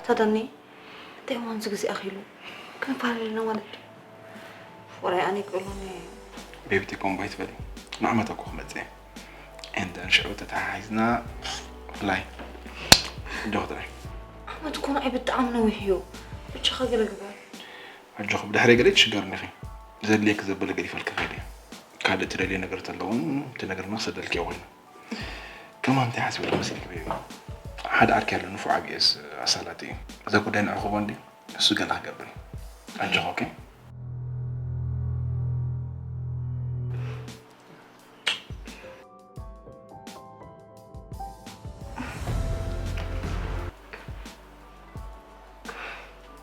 ታዳኒ እንታይ እዋን እዚ ግዜ ኣኺሉ ክንፈላለ ኢና ማለት ድዩ? ፍቕረይ ኣነ ይቅበሎኒ። ቤቢቲ ኮምቦ ኣይትበሊ። ንዓመት እኮ ክመጽእ እየ። And then ሽዑ ተተሓሒዝና ፍላይ። ዶክተር። ዓመት እኮ ንዓይ ብጣዕሚ ነዊሕ እዩ። ብቻ ከገለ ግበር። ኣጆኺ ብድሕሪ ገለ ትሽገርኒ ኢኺ። ዘድልየኪ ዘበለ ገዲፈልኪ ከይደ። ካልእ ትደልዮ ነገር ተለውን ትነግርና ክሰደልኪ ኮይኑ። ከማን እንታይ ሓሲቡ መሲልኪ ቤቢ? ሓደ ዓርኪ ኣሎ ንፉዕ ኣቢኤስ ኣሳላጢ እዩ። እዛ ጉዳይ ንዕኹቦ እንዲ እሱ ገለ ክገብር እዩ። ኣጆኺ ኦኬ?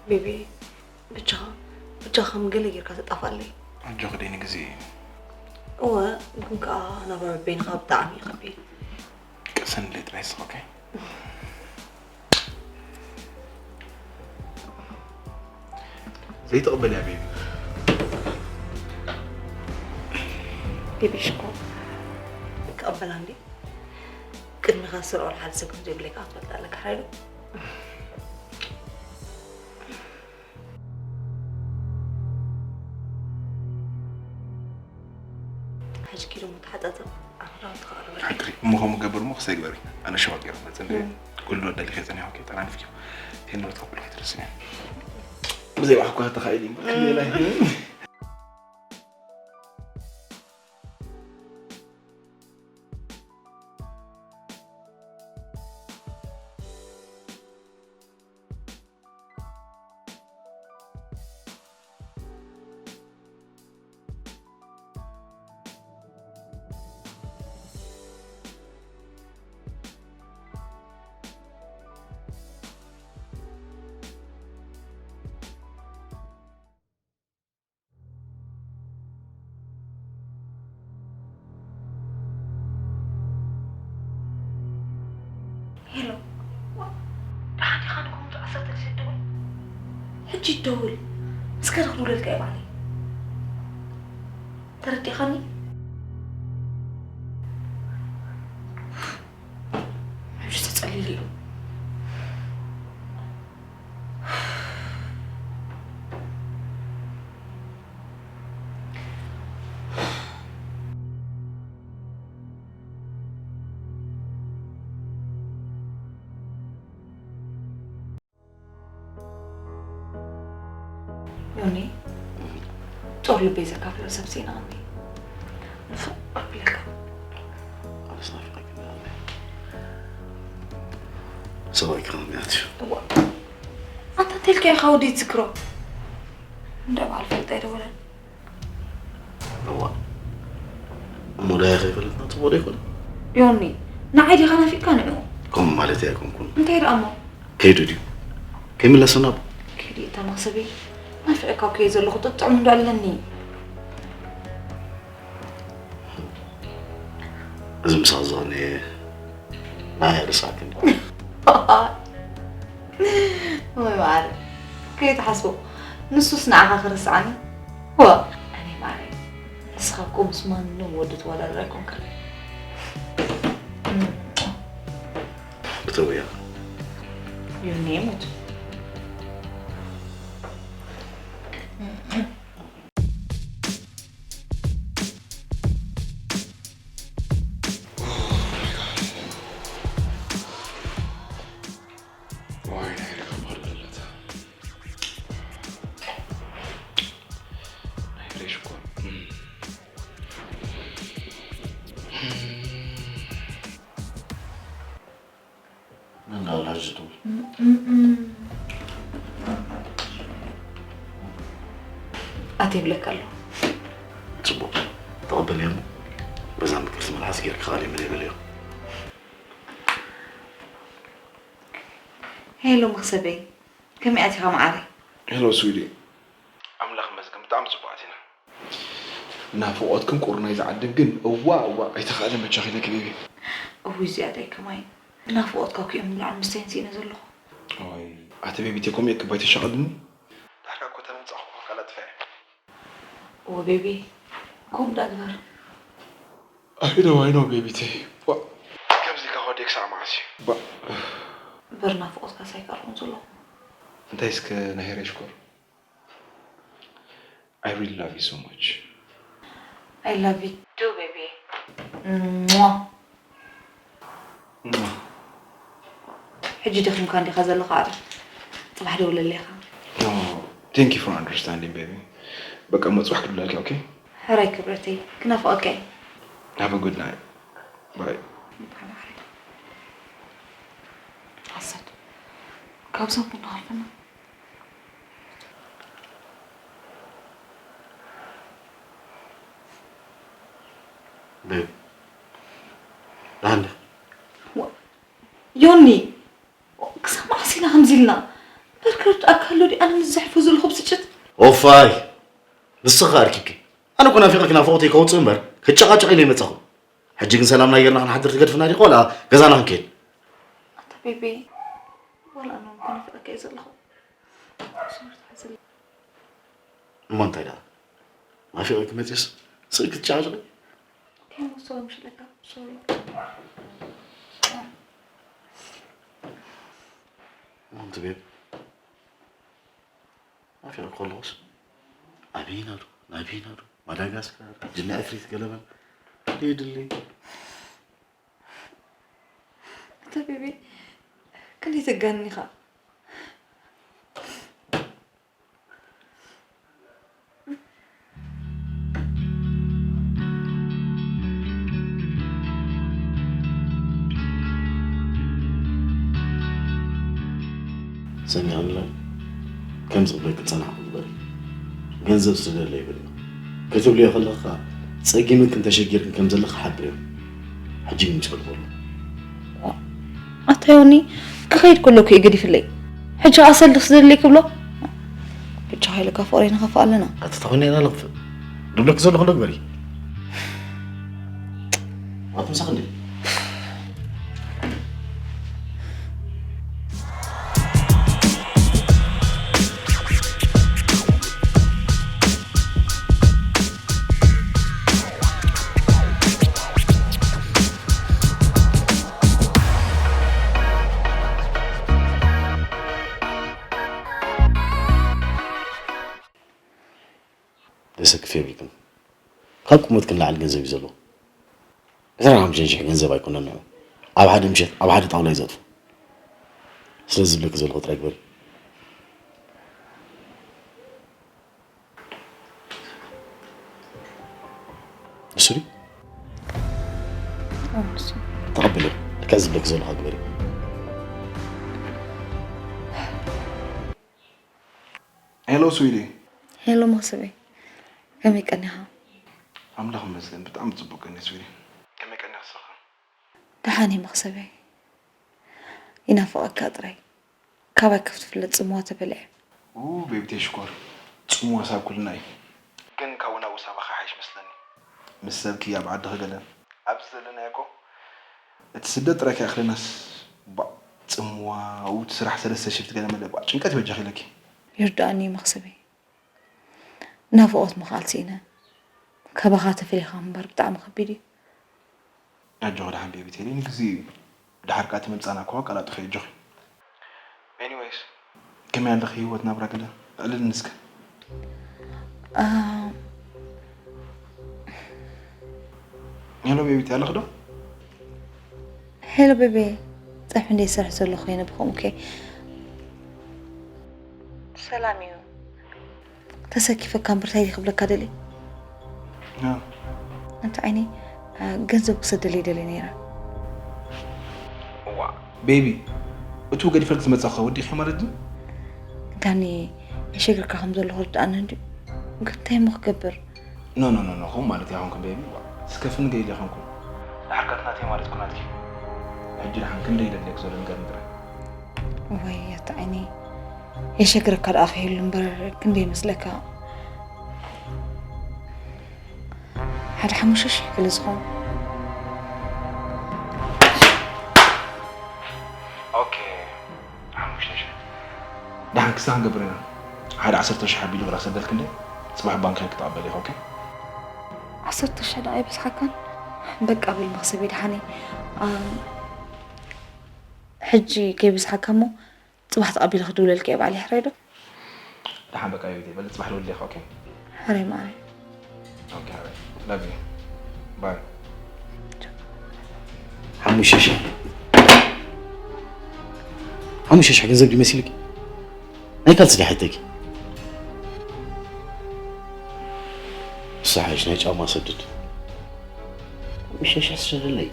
ቤቢ ብቻ ብቻ ከም ገለ ጌርካ ተጣፋለይ። ኣጆኺ ደይ ንግዜ እዩ። እወ ግን ከዓ ናብራ በይንኻ ብጣዕሚ እዩ ከቢድ። ቅሰንለይ ጥራይ ስቕ ኦኬ? ዘይትቕበልያ ቤቢ። ቤቢ ሽኮ ክቕበላ እንዲ ቅድሚኻ ስርዖል ሓደ ሰብ ከም ዘይብለይ ከዓ ትፈልጥ ኣለካ ሓይሉ። ሕጂ ኪዶ ተሓጣጥብ ኣኽዳውንቲ ክቕርበልካ። ሓድሪ እሞ ከምኡ ገብር እሞ ክሰግበሪ ኣነ ሸዋት ገይረ መፅእ እንደ እም። ኩሉ ወደሊ ከይፀኒሖ ከይጠናንፍኪ ቴንሮ ተቐብሎ ከይትረስኒ ብዘይ ባሕኳ ተኻኢሉ እምበር ክንደይ ላይ ሄሎ፣ ደሓን ዲኻ? ንኮሚቱ ዓሰርተ ግዜ ትደውል? ሕጂ ይደውል። ምስ ከደ ክድውለልካ እየ ባዕለይ። ተረዲእኻኒ? ሕጂ ተጸሊሉ እዩ። ዮኒ፣ ጦር ልበይ ዘካፍሎ ሰብ ሴና ኣኒ። ንፉዕ ኣቢለካ። ኣነስ ናፊቐኪ ኣለኹ። ሰብኣይኪ ከመይ ኣትዩ? እዋ፣ ኣንታ እንተልካ ኢኻ ወዲ ትዝክሮ። እንዳ በዓል ፈልጣ ኣይደወለን። እዋ፣ እሞ ዳያ ከይፈለጥና ጽቡቕ ዶ ይኾነ? ዮኒ፣ ንዓይ ዲኻ ናፊቕካ ንዑ? ከምኡ ማለተይ ኣይኮንኩን። እንታይ ደኣ እሞ? ከይዱ ድዩ? ከይምለሰና እኮ። ከይዱ እታ መኽሰበይ ናፊቐካ እኮ እየ ዘለኹ፣ ጥጥዑም እንዶ ኣለኒ። እዚ ምሳቕ ዝቐነየ ንዓይ ኣይርስዓክን። ወይ መዓረ፣ ከይትሓስቦ፣ ንሱስ ንዓኻ ክርስዓኒ? ዋ፣ ኣነ መዓረ፣ ንስኻ እኮ ምስ ማንም ወዲ ትወዳደር ኣይኮንካን። ብተውያ። ዮኒ ይሙት። ዋይ፣ ናይ ርካ ባዶ ኣለታ። ናይ ፍሬሽ እኮ። መን ኣላ ሕጂ ትብል? ኣትየ ይብለካ ኣለኹ። ጽቡቕ፣ ተቐበልዮ እሞ በዛ ምቅርቲ መልሓስ ጌርካ ካልእ መደይ በልዮ። ሄሎ መኽሰበይ፣ ከመይ ኣቲኻ መዓረይ? ሄሎ ስዊዲ። ኣምላኽ ይመስገን፣ ብጣዕሚ ጽቡቓት ኢና። ናፍቖትክን ቁሪ ናይዛ ዓድን ግን፣ እዋ፣ እዋ፣ ኣይተኻእለን በጃኺ ኢለኪ ቤቢ። እውይ፣ እዚኣ ዳይ ከማይ ናፍቖትካ እኮ እዮም ንላዕሊ ምስተይን ስኢነ ዘለኹ። ኦይ፣ ኣቲ ቤቢተይ፣ ከምኡ እየ ክባይ ተሻቕልኒ። ዳሕራ እኮ ተመጻኹ እኮ ካላ ጥፋ እየ። እወ ቤቢ፣ ከምኡ ዳ ግበር። I know, I know ቤቢተይ። ዋ፣ ከምዚ ኢልካ ከወደይ ክሳዕ መዓስ እዩ? ባ- እምበር ናፍቖትካ ሳይካልኩም ዘለኹ። እንታይ እስከ ናይ ሄሬ ሽኮር? I really love you so much. I love you too, baby. ሟ። ሕጂ ደኺምካ እንዲኻ ዘለኻ ኣረ። ጽባሕ ደውለለይ ኢኻ። No, thank you for understanding, baby. በቃ መጽባሕ ክድውለልካ፣ okay? ሕራይ ክብረተይ፣ ክናፍቐካ እየ። Have a good night. Bye. ኣሰድ፣ ካብዞም ቡና ሃልፈና። ቤብ፣ ደሓን ዲኻ? ዮኒ፣ ክሳብ መዓስ ኢና ከምዚ ኢልና? በርከርቱ ኣካሎ ዲ ኣነ ምስ ዘሕልፎ ዘለኹ ብስጭት። ኦፋይ፣ ንስኻ ኣርኪብኪ። ኣነ እኮ ናፊቐኪ ናፍቖተይ ከውፅእ እምበር ክጨቓጨቕ ኢለ ይመጻኹ። ሕጂ ግን ሰላምና ጌርና ክንሓድር ትገድፍና ዲኺ ዋላ ገዛና ክንከይድ? ኣታ ቤቢ፣ ዋላ ኣነ እኮ ናፊቐካ እየ ዘለኹ። እሞ እንታይ ደኣ ናፊቐኪ መፂስ ስእልኪ ትጨቓጨቒ? ከይመሰሎም ሽለካ ሶሪ። ኣንቲ ቤብ ናፊቐ ከለኹስ ኣበይና ዶ ናበይና ዶ ማዳጋስካር ጅላ ኣፍሪት ገለመን ይድሊ። ኣታ ቤቢ ክንደይ ተጋንን ኢኻ? ሰሚዕና ከምዚ ክብለኪ ዝጸናሕኩ ግበሪ። ገንዘብ ስደለ ይብል ክትብልዮ ከለኻ ጸጊምክን ተሸጊርክን ከም ዘለኻ ሓብርዮ። ሕጂ ግን ይጸልዎ ኣሎ። ኣታ ዮኒ ክኸይድ ከለኩ እዩ ገዲፍለይ። ሕጂ ከኣ ሰልዲ ስደለይ ክብሎ ብቻ ሃይለ ካብ ፍቕረይ ንኸፍእ ኣለና። ኣቲ ተኾይነ ኢና ንኽፍእ ድብለኪ ዘለኹ ዶ ግበሪ። ኣቱም ሳኽ እንዴ ደሰክፍ የብልክን። ካብ ቁመትክን ላዕሊ ገንዘብ እዩ ዘለዎ። ዕስራን ሓሙሽተን ሽሕ ገንዘብ ኣይኮነን እዩ። ኣብ ሓደ ምሸት ኣብ ሓደ ጣውላ እዩ ዘጥፉ። ስለዚ ዝብለኪ ዘለኹ ጥራይ ግበሪ። ንሱ ድዩ? ተቐበልዮ። ልክዕ ዝብለኪ ዘለኹ ግበሪ። ሄሎ ስዊዲ። ሄሎ መኽሰበይ፣ ከመይ ቀኒኻ? ኣምላኽ ይመስገን ብጣዕሚ ጽቡቕ ቀኒ ስዊዲ። ከመይ ቀኒኻ ንስኻ? ደሓን እየ መኽሰበይ። ይናፍቐካ ጥራይ። ካባይ ከፍ ትፍለጥ ጽምዋ ተበልዐ። ኡ ቤብተይ ሽኮር ጽምዋ ሳብ ኩልና እዩ። ግን ካብኡ ናብኡ ሳባ ክሓይሽ መስለኒ። ምስ ሰብኪ ኣብ ዓድኺ ገለ ኣብዚ ዘለናዮ እኮ እቲ ስደት ጥራይ ከይኣኽለናስ ባእ ጽምዋ ኣብኡ እቲ ስራሕ ሰለስተ ሽፍት ገለ መለ ባእ ጭንቀት ይበጃኺ ኢለኪ። ይርድኣኒ እዩ መኽሰበይ። ናፍቖት ምኽኣል ስኢነ። ካባኻ ተፈሊኻ ምንባር ብጣዕሚ ከቢድ እዩ። ኣጆኺ ደሓን ቤቢ ቴሌ ንግዜኡ እዩ። ደሓር ከኣ እቲ ምምጻእና እኮ ኣቀላጥፎ ኣጆኺ። ኤኒወይስ ከመይ ኣለኺ ህይወት ናብራ ገለ ኣዕልልኒ እስከ። ሄሎ ቤቢቲ ኣለኺ ዶ? ሄሎ ቤቢ፣ ጸብሒ እንደ ይሰርሕ ዘሎ ኮይነ ብኸምኡ ከ ሰላም እዩ። ተሰኪፈካ እምበር እንታይ ክብለካ ደልየ? ኣንቲ ዓይነይ ገንዘብ ክሰደለይ ደልየ ነይረ። እዋ ቤቢ፣ እቱ ገዲፈልክ ዝመጻኹ ወዲኺ ማለት ድዩ? ዳኒ፣ የሸግርካ ከም ዘለኹ ርድኣኒ እንድዩ። ግን እንታይ እሞ ክገብር? ኖ ኖ ኖ ኖ፣ ከምኡ ማለት ኣይኮንኩን ቤቢ። እዋ፣ ትስከፍኒ ገይለ ኣይኮንኩን። ድሓር ከኣ ናተይ ማለት እኮ ናትኪ። ሕጂ ድሓን ክንደይ ይደልየክ ዘሎ ንገርኒ ጥራይ። ወይ ኣቲ ዓይነይ። የሸግረካ ደኣ ክህሉ እምበር ክንደይ ይመስለካ? ሓደ ሓሙሽተ ሽሕ ገለ ዝኾን። ኦኬ፣ ሓሙሽተ ሽሕ። ደሓን ክስታ ክንገብር ኢና። ሓደ ዓሰርተ ሽሕ ኣቢሉ ግዳ ክሰደልክ እንደ ጽባሕ ባንክ ክትቕበል ኢኻ። ኦኬ። ዓሰርተ ሽሕ ደኣ ኣይበዝሓካን? በቃ በል መኽሰበይ ደሓነይ። ኣም፣ ሕጂ ከይበዝሓካ እሞ ጽባሕ ተቐቢለ ክድውለልኪ እየ ባዕለይ፣ ሕራይ ዶ? ደሓን በቃ ቤተይ፣ በል ጽባሕ ደውለልኪ። ኦኬ ሕራይ ማዕረይ። ኦኬ ሕራይ። Love you. Bye. ሓሙሽተ ሽሕ ሓሙሽተ ሽሕ ገንዘብ ድዩ መሲልኪ? ናይ ካልሲ ድያ ሓተኪ? ንሳ ሓይሽ ናይ ጫማ ሰድድ ሓሙሽተ ሽሕ ስደደለይ።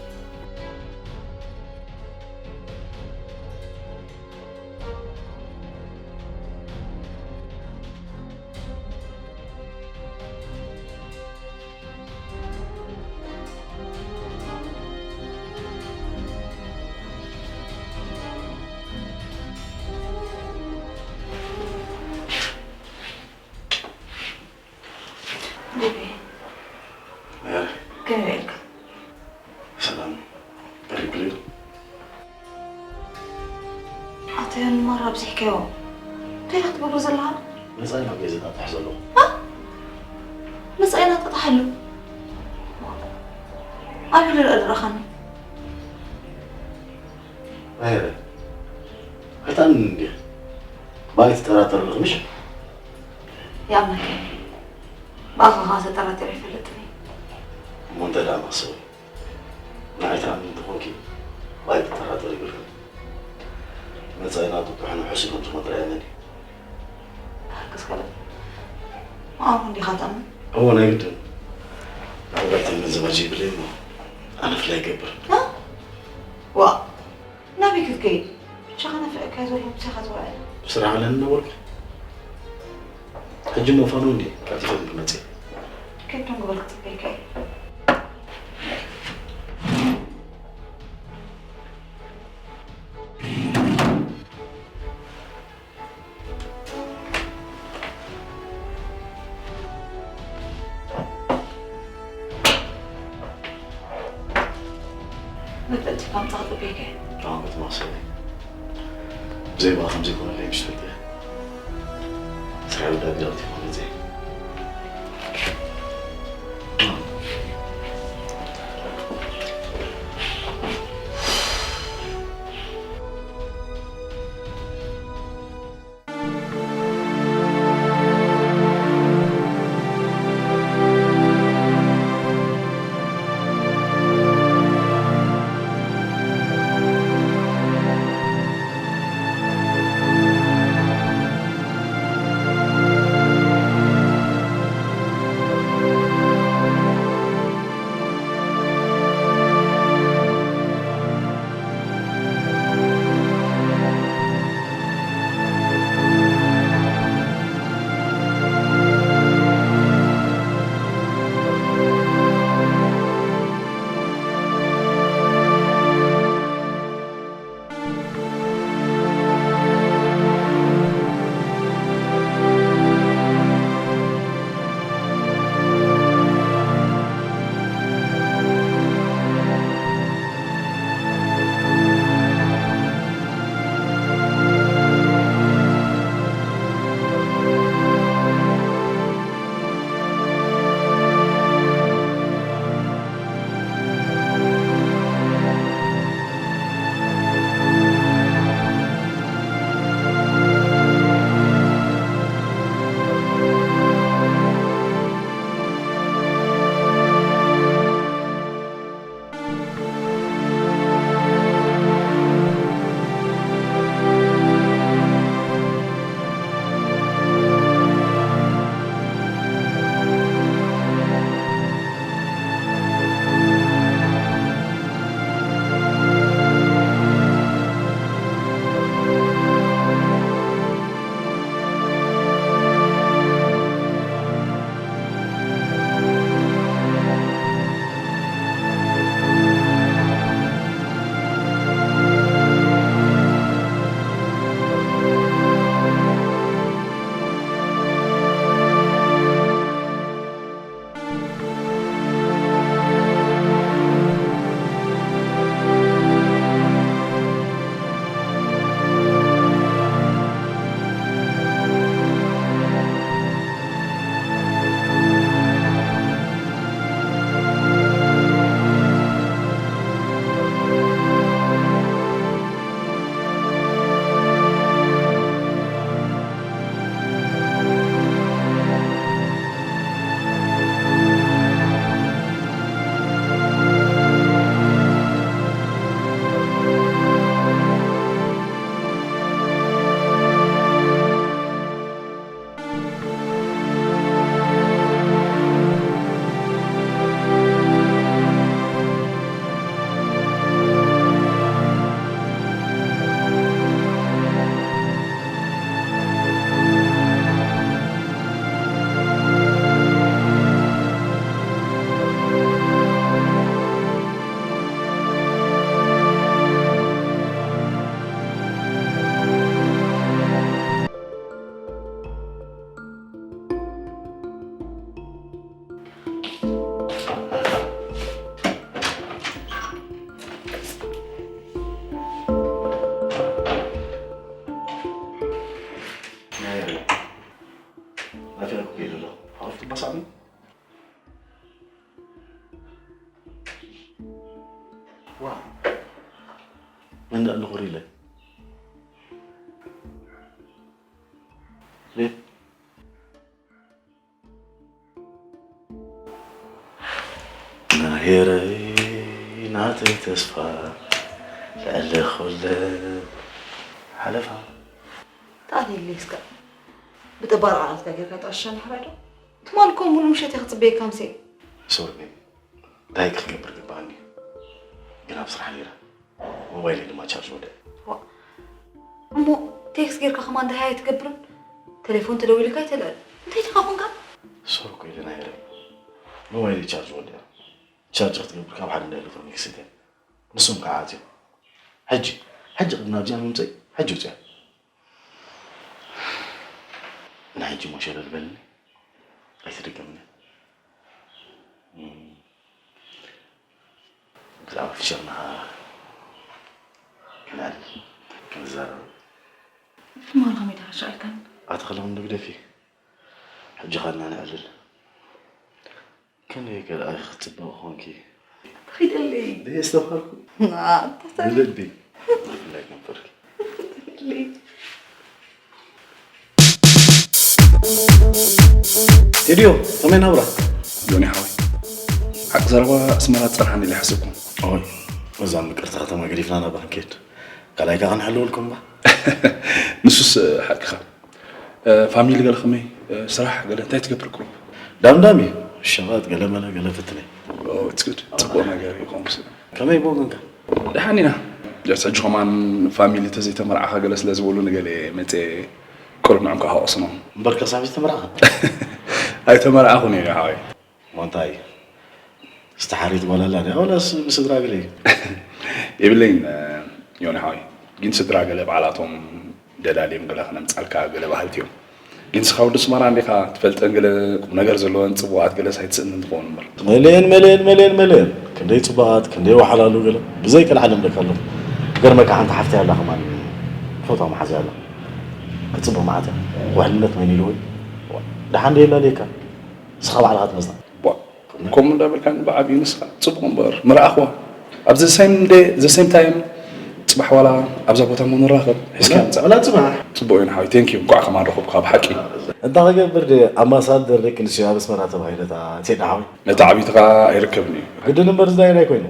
ቡቢ መያር ከመይ ውዒልካ? ሰላም ቀሪብ ድዩ? ኣቶ ዮኒ ማራ ኣብዚሕካዮ። እንታይ ኢኻ ትገብሮ ዘለኻ? መጻኢ ናብ ገዛ ጣጣሕ ዘለኹ። መጻኢና ጣጣሓሉ። ኣበይ ልርአ ድረኻኒ? መያር ኣይታምን እንዲያ ባይ ትጠራጠር ኣለኹ ምሽ? ይኣምነካ። ብኣኻ ኸዓ ተጠራጢረ ኣይፈልጥን እየ። እሞ እንታይ ደኣ ማሰቡ ንዓይ ትኣምን እንተኾንኪ ባይ ትጠራጠር ይብልክን መጻኢና ጥጡሕን ሕሱርን ዝኾነ ጥራይ እመኒ። ብሓቂ እስከ በል። ንዓኹም ዲኻ ትኣምን? እዎ ናይ ግድን ንዕባይተን ገንዘብ ኣጀ ይብለይ እሞ ኣነ ፍላይ ይገብር። ዋ ናበይ ክትከይድ? ብቻኻ ነፍዕካ ዘሎ ምሳኻ ትውዕል። ስራሕ ኣለኒ ነበርኩ ሕጂ ሞ ፋኖ እንዲ ቀልጢፈ ክመጽእ ከብቶም ግበር ክጽበይካ እዩ። መጠጥካ ምጻ ክጽበይካ እዩ። ዳንጎት ማሰብ ብዘይ በኣ ከም ዘይኮነለይ ምሽ ትፈልጥ እያ ስራሕ ውዳብ ዳዊት ይኮነ ዘይ ዋ፣ መን ደኣ ኣለኹ ኢለ? ቤት ናሄረይ ናተይ ተስፋ ልዕሊ ኩለን ሓለፋ። ተኣትየለይ እስከ ብጠባርዓ ናትካ ጌርካ ተኣሸንሕራ ዶ? ትማል እኮ ሙሉ ምሸት እየ ክጽበየካ ምሴ። ሶሪ ቤቢ፣ እንታይ ክገብር ግባኣኒ? ግን ኣብ ስራሕ ነይረ። ሞባይለይ ድማ ቻርጅ ወደአ። ዋ፣ እሞ ቴክስት ጌርካ ከማን እንታይ ኣይትገብርን? ቴሌፎን ተደዊልካ ኣይተልዕል። እንታይ ዲኻ ኮንካ? ሶሪ እኮ ኢለ ናይረ። ሞባይለይ ቻርጅ ወደአ። ቻርጅ ክትገብር ካብ ሓደ እንዳ ኤሌክትሮኒክስ እትያ። ንሶም ከዓ ኣትዮም። ሕጂ፣ ሕጂ ቅድሚ ናብዚኣ ምምፀይ፣ ሕጂ ውፅያ። ንሕጂ እሞ ሸለል በልኒ። ኣይትድገምኒ። እም፣ ብዛዕባ ፍሽርና ክንዕልል፣ ክንዛረብ። ትማል ከመይ ተበሻኢልካን? ኣቲ ከለኹም ንግደፊ። ሕጂ ኻልና ንዕልል። ከመይ ገለ ክትጽበቕ ኾንኪ? ተኺደለይ። ደይ ኣስተብሃልኩ። ና፣ ተተለይ። ብልቢ። ብፍላይ ከንፈርኪ። ተተለይ። ቴድዮ፣ ከመይ ናብራ? ጆኒ ሓወይ፣ ሓቂ ዘረባ ኣስመራ ትጸንሓኒ ኢለ ኣይሓሰብኩን። ኦይ፣ እዛ ምቅርቲ ከተማ ገዲፍና ናባ ክንከይድ ካልኣይ ከኣ ክንሕልወልኩም እባ። ንሱስ ሓቅኻ። እ፣ ፋሚሊ ገለ ከመይ? እ፣ ስራሕ ገለ እንታይ ትገብር ቁሩብ? ዳምዳም እዩ። ሸቐጥ ገለ መለ ገለ ፍትነ። ኦ፣ it's good። ጽቡቕ ነገር እዩ ከምኡስ። ከመይ ብወገንካ? ደሓን ኢና። ጀስ ሕጂ ከማን ፋሚሊ ተዘይተመርዓኻ ገለ ስለ ዝበሉ ንገለ መጽየ ቁሩብ ንዕም ከኣ ከቕስኖም። እምበር ከሳብ ተመርዓኻ? ኣይተመርዓኹን እየ ሓወይ። እሞ እንታይ? ዝተሓሪት ጓል ኣላ ድያ? ወላስ ብስድራ ገለ እዩ? የብለይን፣ እ፣ ዮኒ ሓወይ። ግን ስድራ ገለ ባዕላቶም ደላልዮም ገለ ክነምጻልካ ገለ በሃልቲ እዮም። ግን ንስኻ ወዲ ኣስመራ እንዲኻ ትፈልጠን ገለ ቁም ነገር ዘለወን ጽቡቓት ገለስ ኣይትስእንን ትኸውን እምበር። መሌን፣ መሌን፣ መሌን፣ መሌን። ክንደይ ጽቡቓት፣ ክንደይ ወሓላሉ ገለ። ብዘይ ቀልዓለም ደካ ኣለኹ። ገርመካ ሓንቲ ሓፍተይ ኣላ ከማን ፈትዋ መሓዛ ኣላ። ክትጽብቕ መዓት እያ። ውሕልነት መን ኢልዎ እዩ? ደሓን ደየላ ደካ። ንስኻ ባዕልኻ ትመዝና። ቧ፣ ከምኡ እንዳበልካ ንብዓብዩ ንስኻ ጽቡቕ እምበር ምርኣኽዋ። ኣብዚ the same day, the same time ጽባሕ ዋላ ኣብዛ ቦታ እሞ ንራኸብ። ሒዝካ ምጻእ። ዋላ ጽባሕ። ጽቡቕ እዩ ንሓወይ። Thank you። እንቋዕ ከማን ረኸብኩኻ ብሓቂ። እንታይ ክገብር ድየ? ኣምባሳደር ደቂ ኣንስትዮ ኣብ ኣስመራ ተባሂለ እታ ቴዲ ሓወይ። ነቲ ዓቢይቲ ከኣ ኣይርከብን እዩ። ግድን እምበር ዝዳይን ኣይኮይነ።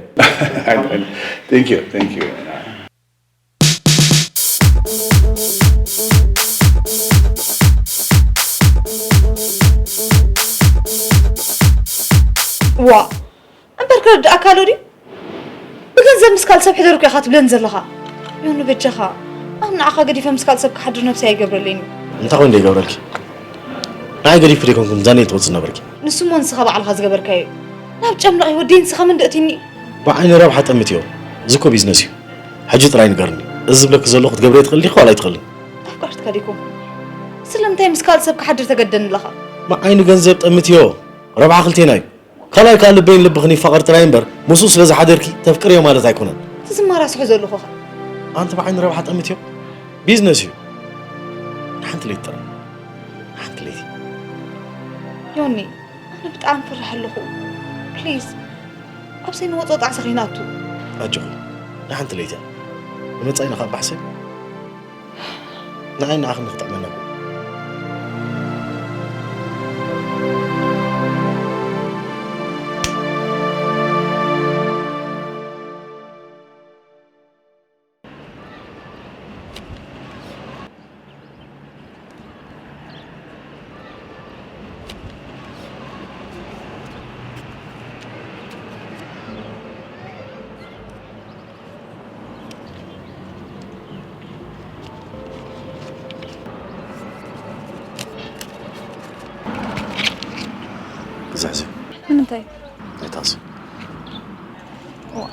Thank you, thank you። ዋ፣ እምበር ክርድኣካ ኣሎ ድዩ? ብገንዘብ ምስ ካልእ ሰብ ሕደርኩ ኢኻ ትብለኒ ዘለኻ። ዮኒ በጃኻ፣ ኣነ ንዓኻ ገዲፈ ምስ ካልእ ሰብ ክሓድር ነብሰይ ኣይገብረለይን እዩ። እንታይ ኮይኑ ዘይገብረልኪ? ንዓይ ገዲፍኪ ዘይኮንኩ ምስ ዳንኤል ትወጽእ ነበርኪ። ንሱ እሞ ንስኻ ባዕልኻ ዝገበርካዮ እዩ። ናብ ጨምለቕ ህይወት ደይ ንስኻ መንደእትኒ። ብዓይኒ ረብሓ ጠምትዮ። እዚ እኮ ቢዝነስ እዩ። ሕጂ ጥራይ ንገርኒ። እዚ ዝብለኪ ዘለኹ ክትገብርዮ ትኽእሊ ዲኺ ዋላ ኣይትኽእልን? ኣፍቃርትካ ደይኮንኩ። ስለምንታይ ምስ ካልእ ሰብ ክሓድር ተገደኒ ኣለኻ? ብዓይኒ ገንዘብ ጠምትዮ። ረብሓ ክልቴና እዩ። ካልኣይ ከኣ ልበይን ልብኽን ይፋቐር ጥራይ እምበር፣ ምስኡ ስለ ዝሓደርኪ ተፍቅርዮ ማለት ኣይኮነን። እቲ ዝማራ ስሑ ዘለኹ ኸ? ኣንቲ ብዓይኒ ረብሓ ጠምትዮ። ቢዝነስ እዩ። ንሓንቲ ለይቲ ጥራይ። ንሓንቲ ለይቲ። ዮኒ፣ ኣነ ብጣዕሚ ፈርሕ ኣለኹ። ፕሊዝ፣ ኣብ ዘይንወጾ ጣዕሳ ከይንኣቱ። ኣጆኺ፣ ንሓንቲ ለይቲ እያ። ንመጻኢና ካብ ባሕሰብ ንዓይ ንዓኽን ክጥዕመና እኮ። ግዛዕዚ። ንምንታይ? ኣይትሓስብ። ዋ።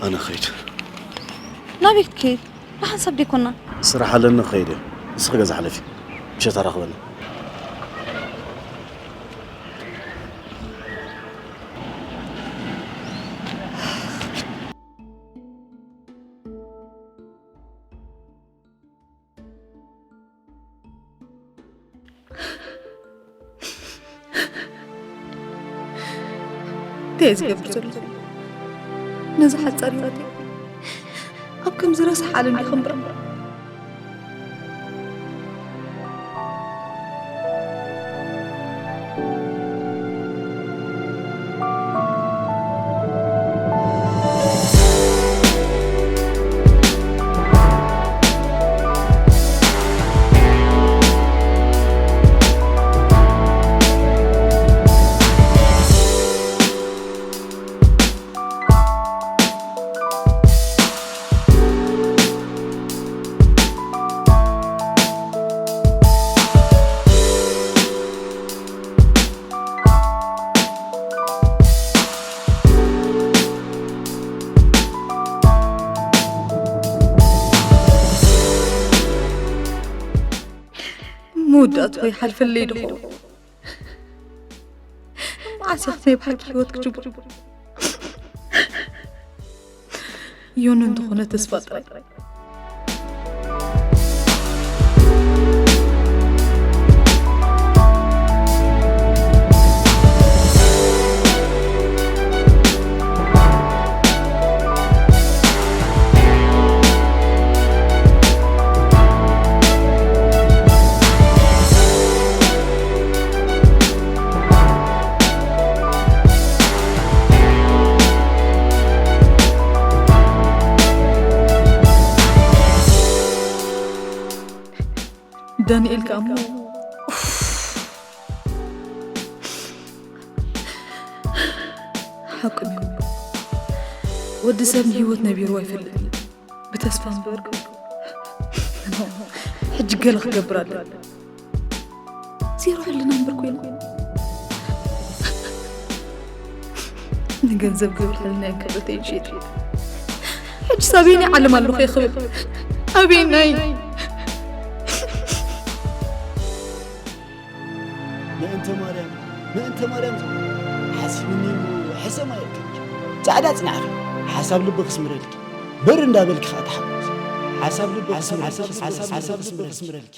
ኣነ ኸይድ። ናበይ ክትከይድ? ብሓንሳብ ደይኮና። ስራሕ ኣለኒ ኸይድ እየ። ንስኺ ገዛ ሓለፊ። ምሸት ኣራኽበኒ። እንታይ እየ ዝገብር ዘለኹ? ነዚ ሓጻር ህይወተይ ኣብ ከምዚ ረሳሕ ዓለም ዲኺ እምበር? መወዳእትኡ ይሓልፈለይ ዶ ይኸውን? መዓስ ኢኺ ናይ ብሓቂ ህይወት ክጅምር? ዮኒ እንተኾነ ተስፋ ጥራይ። ዳንኤል ከኣ እሞ፣ ኡፍ፣ ሓቁ እዩ። ወዲ ሰብ ንህይወት ነቢርዎ ኣይፈልጥን እዩ። ብተስፋ እምበር፣ ሕጂ ገለ ክገብር ኣለኒ። ዜሮ ሕልና እምበር ኮይኑ። ንገንዘብ ክብል ሕልናን ክብረተይን ሸይጠ። ሕጂስ ኣበየናይ ዓለም ኣለኹ እየ ክብል? ኣበየናይ? ምእንተ ማርያም፣ ምእንተ ማርያም ዝብል ሓሲብኒ እሞ ሕሰም ኣየልክልኪ። ጻዕዳ ጽናዕኺ፣ ሓሳብ ልቢ ክስምረልኪ። ብር እንዳበልኪ ኸኣ ተሓጎሲ። ሓሳብ ልቢ ክስምረልኪ፣ ሓሳብ ልቢ ክስምረልኪ።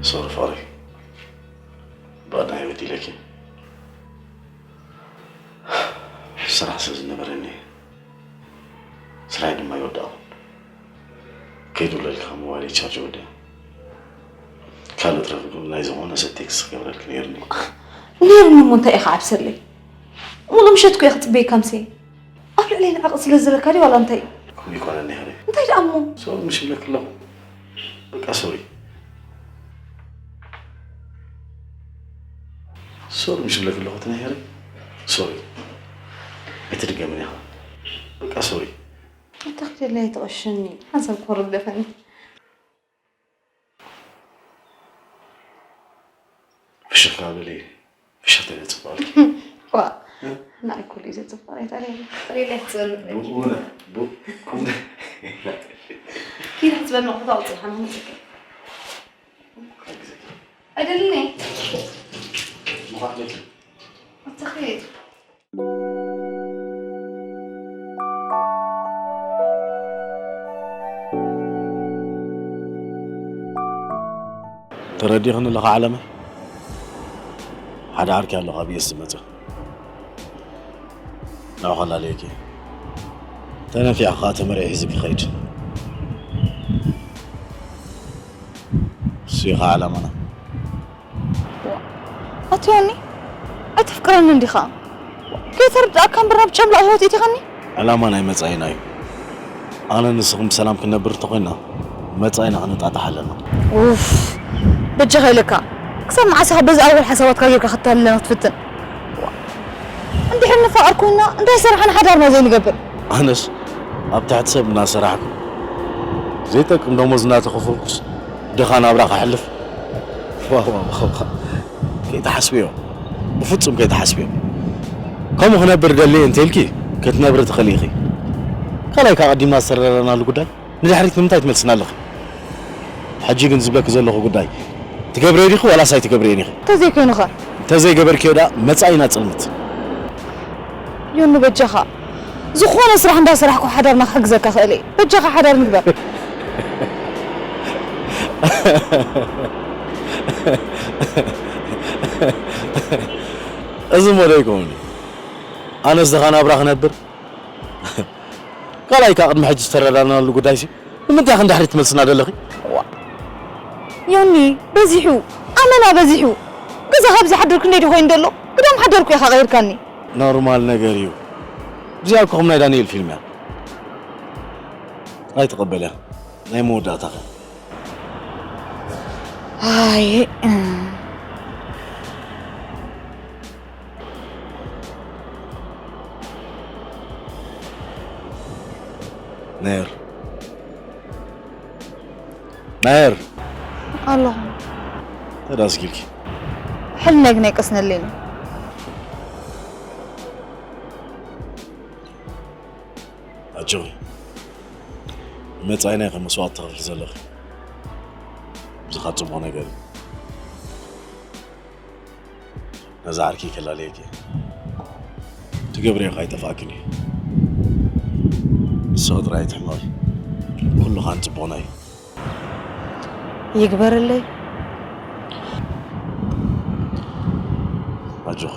ሶሪ ፍቕረይ፣ ብቐዳማይ በዲለኪ። ስራሕ ስለ ዝነበረኒ ስራይ ድማ ይወዳእኹ። ከይድውለልካ ሞባይለይ ቻርጅ ወዲኣ። ካልእ ትረፍ ግን ናይ ዝኾነ ሰብ ቴክስት ክገብረልኪ ነይርኒ። ነይርኒ እሞ እንታይ ኢኻ ዓብሰለይ? ሙሉ ምሸት እኮ እየ ክጽበየካ ምሴ። ኣብ ልዕለይ ንዕቐት ስለ ዘለካ ድዩ ዋላ እንታይ? ከምኡ ይኮነኒ ይኽእል። እንታይ ደኣ እሞ? ሶሪ ምሽ ይብለኪ ኣለኹ። በቃ ሶሪ። ሶሪ ምሽ ይብለኪ ኣለኹ ትነሄሪ። ሶሪ። ኣይትድገምን ኢኻ። በቃ ሶሪ። እንተ ክደለይ ኣይትቐሽኒ። ሓንሳብ ኮርደፈኒ። ፍሽኽታ በሊ። ፍሽኽታ ኢለ ጽቡቕ። ዋ፣ እ? ንዓይ ኩሉ እዩ ዘጽብቕ፣ ኣይታ ለይላ። ለይላ ትጽብቕ። ብእውነት፣ ብእውነት። ኪድ ሕጽበኒ፣ ኣቑሑት ኣውጽእ፣ ሓና መጽከ። ኣይደልኒ። ምዃን ለኪ። ኣታ ኸይድ። ተረዲኽኒ ኣለኻ ዓለመ? ሓደ ዓርኪ ኣሎ ካብ ዩኤስ ዝመጸ። ንዑ ከላለየኪ። ተነፊዕኻ ተመሪሑ ሒዙ ክኸይድ። እሱ እዩ ኸዓ ዓላማና። ኣቲ ዮኒ፣ ኣይተፍቅረንን ዲኻ? ከይተረድኣካ እምበር ናብ ጨምላቕ ህይወት ኢቲኻኒ? ዕላማ ናይ መጻኢና እዩ። ኣነ ንስኹም ብሰላም ክንነብር እንተኾይንና፣ መጻኢና ክንጣጣሕ ኣለና። ኡፍ፣ በጃኻ ኢለካ። ክሳብ መዓስ ኢኻ በዚ ኣወል ሓሳባትካ ጌርካ ክታልለና ክትፍትን? እንድሕር ንፋቐር ኮይንና፣ እንታይ ሰራሕና ሓዳርና ዘይንገብር? ኣነስ ኣብ ትሕቲ ሰብ እናሰራሕኩ፣ ዘይጠቅም ደሞዝ እናተኸፈልኩስ፣ ድኻ ናብራ ከሕልፍ? ዋው፣ ዋው፣ ዋው፣ ዋው። ከይትሓስብዮ። ብፍጹም ከይትሓስብዮ። ከምኡ ክነብር ደልየ እንተ ኢልኪ፣ ክትነብሪ ትኽእሊ ኢኺ። ካልኣይ፣ ካብ ቀዲምና ዝተረዳዳእናሉ ጉዳይ ንድሕሪት ንምንታይ ትመልስና ኣለኺ? ሕጂ ግን ዝብለኪ ዘለኹ ጉዳይ፣ ትገብርዮ ዲኺ ዋላስ ኣይትገብርዮን ኢኺ? እንተዘይኮይኑ ኸ? እንተዘይገበርክዮ ደኣ መጻኢና ጽልምት። ዮኒ በጃኻ፣ ዝኾነ ስራሕ እንዳሰራሕኩ ሓዳርና ክሕግዘካ ክእል እየ። በጃኻ ሓዳር ንግበር። እዚ እሞ ዶ ይከውን? ኣነስ ድኻ ናብራ ክነብር? ካልኣይ፣ ካብ ቅድሚ ሕጂ ዝተረዳድናሉ ጉዳይሲ፣ ንምንታይ ኢኺ ንድሕሪት ትመልስና ዘለኺ? ዋ። ዮኒ፣ በዚሑ። ኣመና በዚሑ። ገዛ ካብ ዝሓድር ክንደይ ድኾይን ደሎ? ግዳም ሓደርኩ ኢኻ ቀይርካኒ። ኖርማል ነገር እዩ። እዚኣ እኮ ከም ናይ ዳንኤል ፊልም እያ። ኣይትቐበልያ። ናይ መወዳእታኻ። ኣይ፣ እ። ናየር። ናየር። ኣለኹ። ተዳስጊልኪ። ሕልናይ ግን ኣይቀስነለይን። ኣጆኺ። መጻኢና ኢኺ መስዋእቲ ትኸፍሊ ዘለኺ። እዚ ኸኣ ጽቡቕ ነገር እዩ። ነዛ ዓርኪ ከላለየኪ። ትገብርዮ ኸኣ ኣይጠፍኣክን እዩ። ንስኺ ጥራይ ኣይትሕመቒ። ኩሉ ኸኣ ንጽቡቕና እዩ። ይግበረለይ። ኣጆኺ።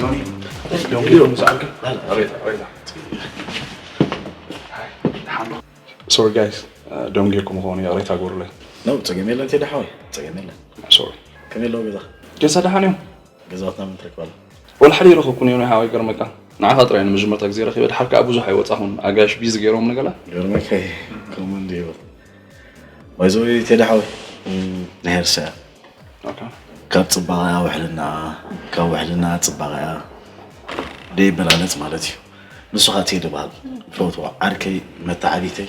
ዮኒ፣ ዮኒ፣ ዮኒ፣ ሰዓትካ? ላ፣ ላ። ኣቤት፣ ኣቤት። ሃይ፣ ደሓን ዶ? ሶሪ ጋይስ፣ ደንጊየኩም ምዃኑ ይቕሬታ ግበሩለይ። ኖ፣ ጸገም የለን ቴዲ ሓወይ፣ ጸገም የለን። ሶሪ። ከመይ ኣለዉ ገዛ? ገዛ ደሓን እዮም። ገዛውትና ምን ትረክባለህ? ወላ ሓደ ይረኸብኩን እዮም ናይ ሓወይ ገርመካ። ንዓኻ ጥራይ ንመጀመርታ ግዜ ረኺበ፣ ድሓር ከኣ ብዙሕ ኣይወጻኹን። ኣጋይሽ ቢዚ ገይሮም ንገላ። ገርመካ እዩ፣ ከምኡ እንዲዩ። ባይ ዘ ወይ ቴዲ ሓወይ፣ እም፣ ናይ ሕርሻ እያ። ኦኬ። ካብ ጽባቐኣ ውሕልና፣ ካብ ውሕልና ጽባቐኣ ደይበላለጽ ማለት እዩ። ንሱ ኸኣ ቴዲ በሃል። ፈትዎ ዓርከይ፣ መተዓቢተይ፣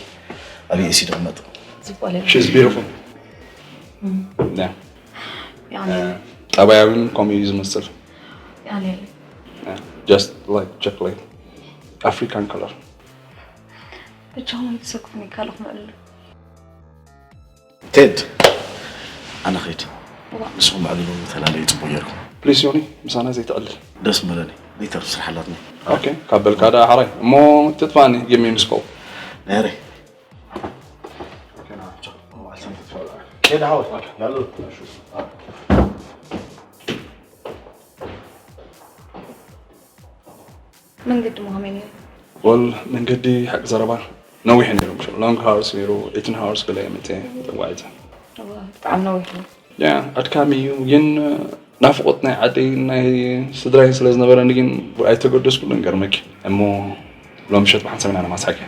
ኣብ ዩኤስ ይቕመጥ። ጽቡቕ ለለ። She's beautiful። እም። ያ። ያኔ። እ፣ ጠባያ እውን ከምኡ እዩ ዝመስል። ያኔ። Just like chocolate. African color. ብቻውን ተሰክፍኒ ካልኹ ምዕልሉ። ቴድ፣ ኣነ ኸይድ። ንስኹም ባዕሉ ተላለዩ ጽቡቅ ጌርኩም። Please ዮኒ፣ ምሳና ዘይትዕልል። ደስ ምለኒ። ሊተር ስራሕ ኣላትኒ። Okay፣ ካብ በልካ ደኣ ሓራይ። እሞ ትጥፋኒ ግሚ ምስ ከው። ነይረ። ኬድ ሓወይ፣ ያሉ። መንገዲ ሞ ከመይ ነይሩ? ወል መንገዲ ሓቂ ዘረባ ነዊሕ ነይሩ። Long hours ነይሩ፣ eighteen hours ገለ መተ ተጓዒዘ። ብጣዕሚ ነዊሕ እዩ። ያ ኣድካሚ እዩ፣ ግን ናፍቆት ናይ ዓደይ ናይ ስድራይ ስለ ዝነበረኒ ግን ኣይተገደስኩሉን። ገርመኪ እሞ ሎም ምሸት ብሓንሳብ ኢና ነማስሓኪ።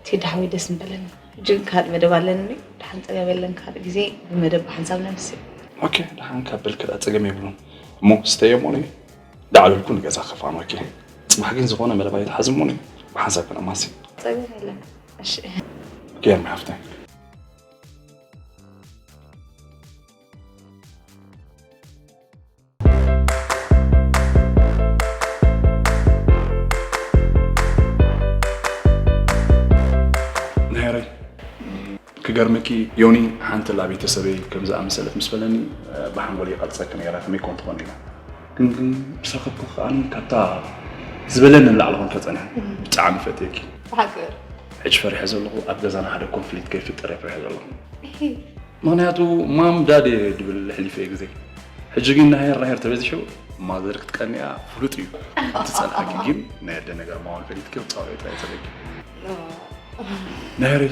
ቴዲ ሓወይ ደስ ምበለኒ። ሕጂ ግን ካልእ መደብ ኣለኒ። ደሓን ጸገም የለን፣ ካልእ ግዜ ብመደብ ብሓንሳብ ነምስእ። ኦኬ፣ ደሓን ካብ በልክ ደኣ ጸገም የብሉን። እሞ ስተየ እሞ ነይ ዳዕለልኩ ንገዛ ከፋኖኪ። ጽባሕ ግን ዝኾነ መደብ ኣይትሓዝ እሞ ነይ ብሓንሳብ ክነማሲ። ጸገም የለን። እሺ። ጌርሚ ሓፍተይ። ናይረይ ክገርመኪ ዮኒ ሓንቲ ላ ቤተሰበይ ከም ዝኣመሰለት ምስ በለኒ ብሓንጎል ይቐርፀኪ ነይራ ከመይ ኮን ትኾን ኢላ ግን ግን ምስ ረኸብኩ ከዓኒ ካብታ ዝበለኒ ንላዕሊ ኮን ተፀንሐ ብጣዕሚ ፈትየኪ ብሓቂ ሕጂ ፈሪሐ ዘለኹ ኣብ ገዛና ሓደ ኮንፍሊክት ከይፍጠር እየ ፈሪሐ ዘለኹ ምኽንያቱ ማም ዳድ እየ ድብል ሕሊፈ ግዜ ሕጂ ግን ናሄር ናሄር ተበዚሑ ማዘር ክትቀንያ ፍሉጥ እዩ እቲ ጸልኣኪ ግን ናይ ኣደ ነገር ማዋል ፈሊጥኪ ክጻወ ጥራይ ዘለኪ ናሄር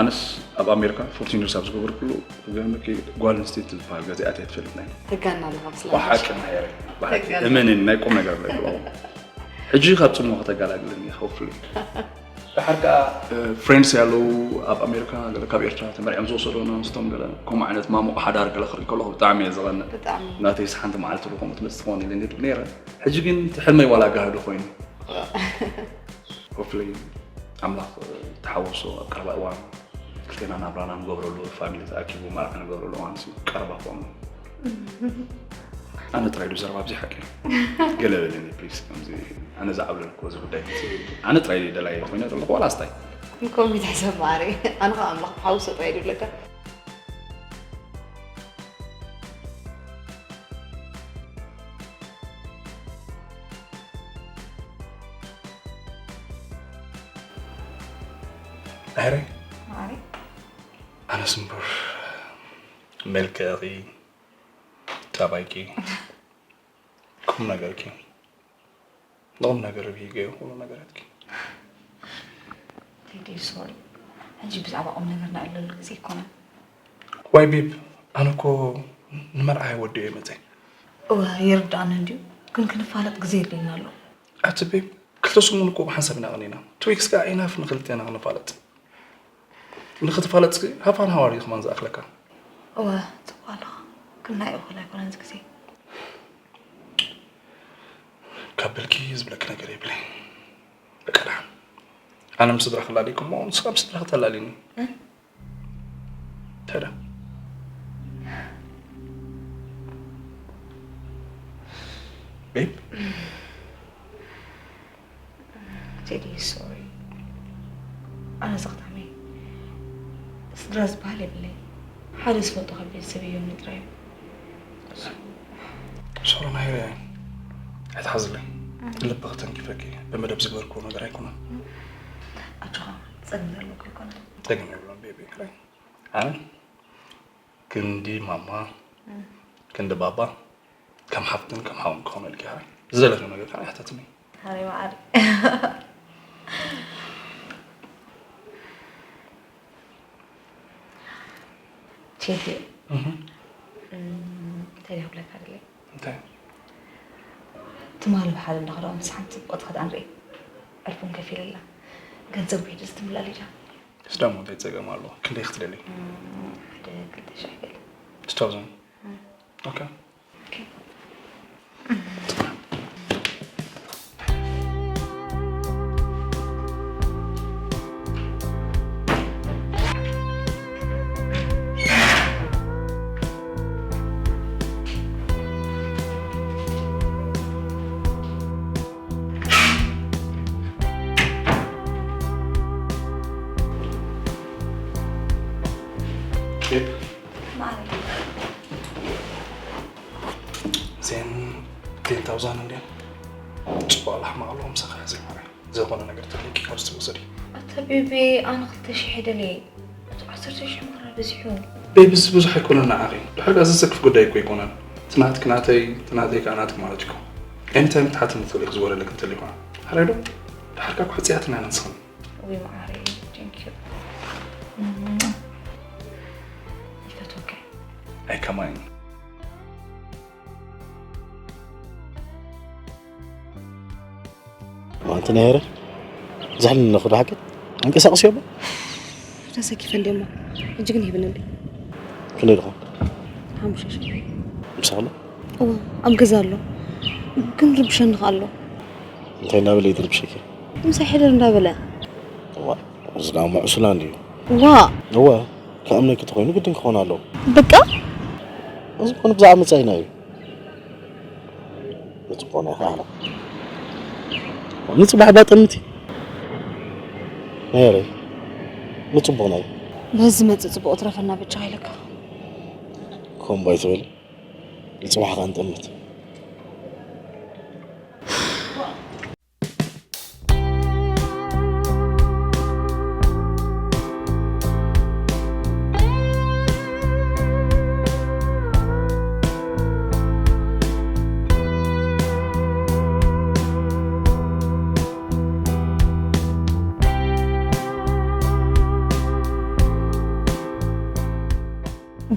ኣነስ ኣብ ኣሜሪካ ፎርቲን ይርስ ኣብ ዝገበርኩሉ ክገርመኪ ጓል ኣንስተይቲ ዝበሃል ገዛ ኣትያ ትፈልጥ ናይ ተጋና ኣለኻ ብስላ ብሓቂ ናሄር ብሓቂ እመኒ ናይ ቁም ነገር ብለኪ ሕጂ ካብ ጽሞ ከተጋላግልኒ ሆፕፉሊ ድሓር ከዓ ፍሬንድስ ያለው ኣብ ኣሜሪካ ገለ ካብ ኤርትራ ተመርዕም ዝወሰዶ ናንስቶም ገለ ከምኡ ዓይነት ማሙቕ ሓዳር ገለ ክርኢ ከለኹ ብጣዕሚ እየ ዝቐንእ ብጣዕሚ ናተይስ ሓንቲ መዓልቲ ዶ ከምኡ ትመፅእ ትኸውን ኢለ ነይረ ሕጂ ግን እቲ ሕልመይ ዋላ ጋህዲ ኮይኑ ሆፕፉሊ ኣምላኽ ተሓወሶ ኣብ ቀረባ እዋን ክልቴና ናብራና ንገብረሉ ፋሚሊ ተኣኪቡ መርዓ ንገብረሉ እዋን ቀረባ ክኾኑ ኣነ ጥራይ ዶ ዘረባ ኣብዚ ሓቂ ገለ በለኒ ፕሊስ ከምዚ ኣነ ዝዓብለልኩ እዚ ጉዳይ ኣነ ጥራይ ደላይ ኮይነ ዘለኹ ዋላ ኣስታይ ንኮም ይትሕሰብ ማዕረ ኣነ ከዓ ኣምላኽ ተሓውሶ ጥራይ ድብለካ ኣረ ማዕረ ኣነስ እምበር መልክዕኺ ጠባይኪ ቁም ነገርኪ ንቁም ነገር ብሂገ እዩ ኩሉ ነገራትኪ ቴዲ ሶሪ ሕጂ ብዛዕባ ቁም ነገር ንዕለሉ ግዜ ኣይኮነን ዋይ ቤብ ኣነ እኮ ንመርዓ ወዲ እየ መፀ እወ ይርዳእኒ እንድዩ ግን ክንፋለጥ ግዜ የድልየና ኣሎ ኣቲ ቤብ ክልተ ሰሙን እኮ ብሓንሳብ ኢና ቀኒና ቱ ዊክስ ከዓ ኢናፍ ንክልቴና ክንፋለጥ ንክትፋለጥ እስኪ ሃፋን ሃዋር እዩ ከማን ዝኣክለካ እወ ጽቡቅ ኣለኻ ግን ናይ እኹል ኣይኮነን እዚ ግዜ ካብ ብልኪ ዝብለኪ ነገር የብለይ በቃ ደሓን ኣነ ምስ ስድራ ክላልይኩም እሞ ንስኻ ምስ ስድራ ክተላልይኒ ተዳ ቤብ ቴዲ ሶሪ ኣነ ዘኽታመይ ስድራ ዝበሃል የብለይ ሓደ ዝፈልጦ ካብ ቤተሰብ እዮም ንጥራይ ሶሪ ናይረ ኣይትሓዝለይ ልቢ ክተንኪፈኪ ብመደብ ዝገበርክዎ ነገር ኣይኮነን ኣጆኻ ጸገም ዘለዎ ኣይኮነን ጸገም የብሎም ቤቢ ክራይ ኣነ ክንዲ ማማ ክንዲ ባባ ከም ሓፍትን ከም ሓውን ክኾነልኪ ኢኻ ዝደለኽዮ ነገር ከዓ ይሕተትኒ ሃሪ መዓር ቴቴ እንታይ ይብለካ ድለ እንታይ ትማሊ ብሓደ እንዳኸዳ ምስ ሓንቲ ጽቡቕ ትኸዳ ንርኢ ዕርፉን ከፊለላ ገንዘብ ብሒድ ዝትምላል ኢዳ ስዳሞ እንታይ ጸገም ኣለዎ ክንደይ ክትደሊ ሓደ ክልተ ሻገል ስታውዘን ኦኬ ዜን ቴን ታውዛንድ እንድያ። ጽቡቕ ኣላ ሕማቕ ኣለዎ ምሳኻ ሕዘይ ማርያ። ዝኾነ ነገር ተልዩኪ ካብዚ ትውሰዲ። ኣታ ቤቢ፣ ኣነ ክልተ ሽሕ ይደልየ። እቲ ዓሰርተ ሽሕ ማራ በዚሑ። ቤቢ፣ እዚ ብዙሕ ኣይኮነን ንዓኺ። ድሕር ከኣ ዘሰክፍ ጉዳይ እኮ ኣይኮነን። እቲ ናትኪ ናተይ፣ እቲ ናተይ ከኣ ናትኪ ማለት እኮ። ኤኒታይም ክትሓትኒ ትኽእሊ ክዝወረለኪ እንተልዩ ከኣ። ሓራይ ዶ? ድሕር ከኣ ክሕጽያትና ኢና ንስኽን። ውይ መዓረይ፣ ቴንክ ዩ። እም፣ ይፈትወካ። ኣይ ከማይን። ኣንቲ ናይ ሄረ ዝሕል ኣለኹ ዶ ሓቂ? ኣንቀሳቕስዮ እሞ። ተሰኪፈ እንዴ እሞ። ሕጂ ግን ሂብኒ እንዴ። ክንደይ ድኾን? ሓሙሽተ ሽሕ። ምሳኻ ኣሎ? እወ፣ ኣብ ገዛ ኣሎ። ግን ርብሸኒ ከኣ ኣሎ። እንታይ እናበለ እዩ ዝርብሸኪ? ምሳይ ሕደር እንዳበለ። እዋ፣ እዚ ደኣ ምዕሱላን ድዩ? ዋ! እወ፣ ክኣምነኪ ተኾይኑ ግድን ክኾን ኣለዎ። በቃ? እዚ ኮነ ብዛዕባ መጻኢና እዩ። ንጽቡቕ ናይ ኸዓ ንጽባሕ ባጠምቲ ነይረ ንጽቡቕ ናይ በዚ መጽእ ጽቡቕ ትረፈና ብቻ ኢለካ። ኮምቦ ኣይትበሊ። ንጽባሕ ኸዓ ንጠምት።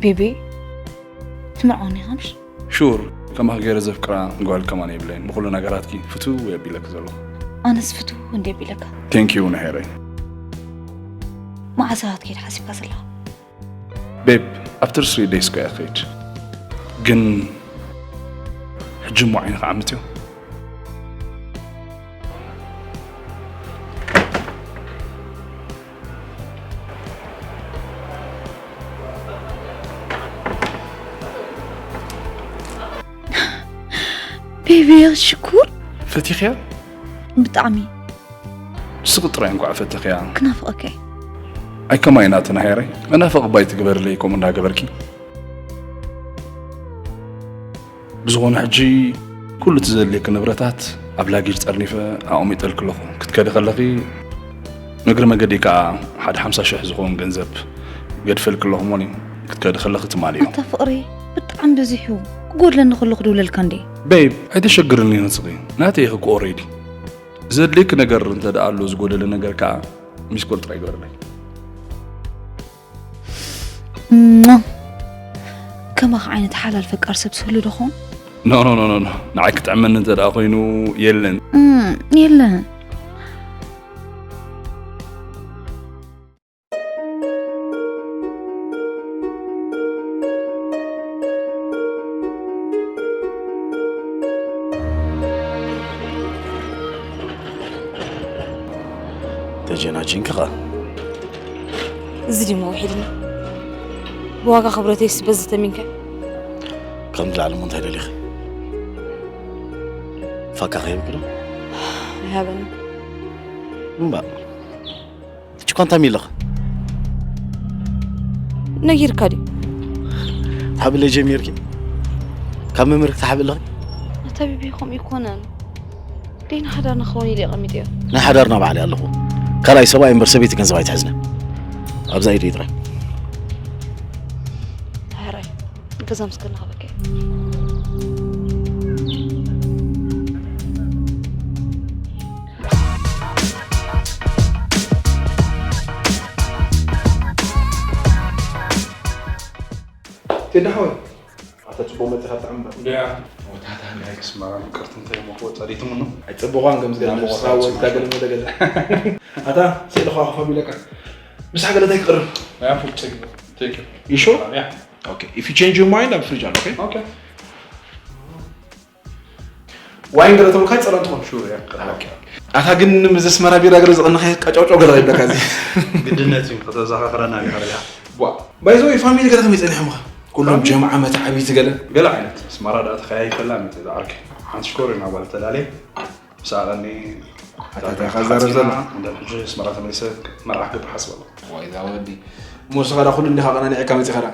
ቤቢ፣ ትምርዓወኒ ኢኻ ምሽ? ሹር፣ ከማኺ ገይረ ዘፍቅራ ጓል ከማን የብለይን። ብኹሉ ነገራትኪ ፍትው የቢለኪ ዘለኹ። ኣነስ ፍትው እንደ ቢለካ። ቴንክ ዩ ነሄረይ። መዓስ ኢኻ ክትከይድ ሓሲብካ ዘለኻ? ቤብ፣ ኣብቲ ስሪ ደይስ እኮ እያ ክኸይድ። ግን ሕጂ እሞ ዓይኒ ክዓምት እዩ። ቤቢ ሽኩር። ፈቲኽያ? ብጣዕሚ። ስቕ ጥራይ እንኳዕ ፈተኽያ። ክናፍቐካ እየ። ኣይ ከማይ ናትና ሄረይ፣ መናፍቕ ባይ ትግበርለይ ከምኡ እንዳገበርኪ። ብዝኾነ ሕጂ ኩሉ እቲ ዘድልየኪ ንብረታት ኣብ ላጌጅ ጠርኒፈ ኣቐሚጠልኪ ኣለኹ። ክትከዲ ከለኺ ንእግሪ መገዲ ከኣ ሓደ ሓምሳ ሽሕ ዝኸውን ገንዘብ ገድፈልኪ ኣለኹ እሞ ክትከዲ ከለኺ ትማልዮ። ኣታ ፍቕሪ ብጣዕሚ በዚሑ ክጎድለኒ ከሎ ክድውለልካ እንዴ? ቤብ፣ ኣይተሸግርኒ ንስኺ። ናተይ ኢኺ እኮ ኦሬዲ። ዘድልየኪ ነገር እንተ ደኣ ኣሎ ዝጎደለ ነገር ከኣ ሚስኮል ጥራይ ግበርለይ። እሞ፣ ከማኻ ዓይነት ሓላል ፈቃር ሰብ ዝህሉ ዶ ኾን? ኖ፣ ኖ፣ ኖ፣ ኖ፣ ኖ። ንዓይ ክጥዕመኒ እንተ ደኣ ኮይኑ የለን። እም፣ የለን። ተጀናጂንኪ ኸኣ። እዚ ድዩ መውሒድና? ብዋጋ ክብረተይስ በዚ ተሚንካ? ከም ዝለዓለ እሞ እንታይ ደሊኺ? ፋካ ከይብኪ ዶ? ኣይሃበኒ። እምባ። ሕጂ እኳ እንታይ ሚለኺ? ነጊርካ ድዩ? ትሓብለይ ጀሚርኪ? ካብ መምህር ክትሓብለኺ? ኣታ ቢቢ ከምኡ ይኮነን። ደይና ሓዳር ንኸውን ኢለ ቀሚጠዮ። ናይ ሓዳርና ባዕለይ ኣለኹ። ካልኣይ ሰብኣይ እምበር ሰበይቲ ገንዘብ ኣይትሕዝነ። ኣብዛ ኢደይ ጥራይ። ሕራይ፣ ገዛ ምስ ከለኻ በቃ። ቴዲ ሓወይ፣ ኣታ ጽቡቕ መጺኻ፣ ጥዕም በል። ድያ? ወታታ ናይ ክስመራ ምቅርቲ እንታይ ሞ ክወጣ ዲትምኑ? ኣይጽቡቓን ከም ዝገለ ናብ ንስኻ ወጣ ወይታ ገለ መለ ገለ። ኣታ ስእሊ ኸዋ ክፈም ኢለካ። ምሳሕ ገለ እንታይ ክቕርብ? Yeah, food, take it. Take it. You sure? Yeah. Okay. If you change your mind, I'm free, okay? Okay. ዋይን ገለ ተብልካ ይጸረ እንትኾን። ሹር፣ ያ። ኦኬ። ኣታ ግን ምስ ኣስመራ ቢራ ገለ ዝቐነኸ ቀጫውጫው ገለ ይብለካ እዚ። ግድነት እዩ፣ ከተዘኻኽረና ቢራ፣ ያ። ቧ፣ ባይ ዘ ወይ ፋሚሊ ገለ ከመይ ጸኒሖም ኸ? ኩሎም ፋሚሊ? ጀምዓ መተ ዓቢይቲ ገለ? ገለ ዓይነት። ኣስመራ ደኣ ተኸያይፈላ ምት ዝዓርከ። ሓንቲ ሽኮር ኢና ጓል ተላለየ። ምስ ኣቐኒ ኣታ ተኻዛረብ ዘሎ። እንደ ሕጂ ኣስመራ ተመሊሰ መርዓ ክገብር ሓስብ ኣለኹ። ወይ ዛ ወዲ። እሞ ንስኻ ደኣ ኩሉ እንዲኻ ቀናኒዕካ መጺኻ ደኣ?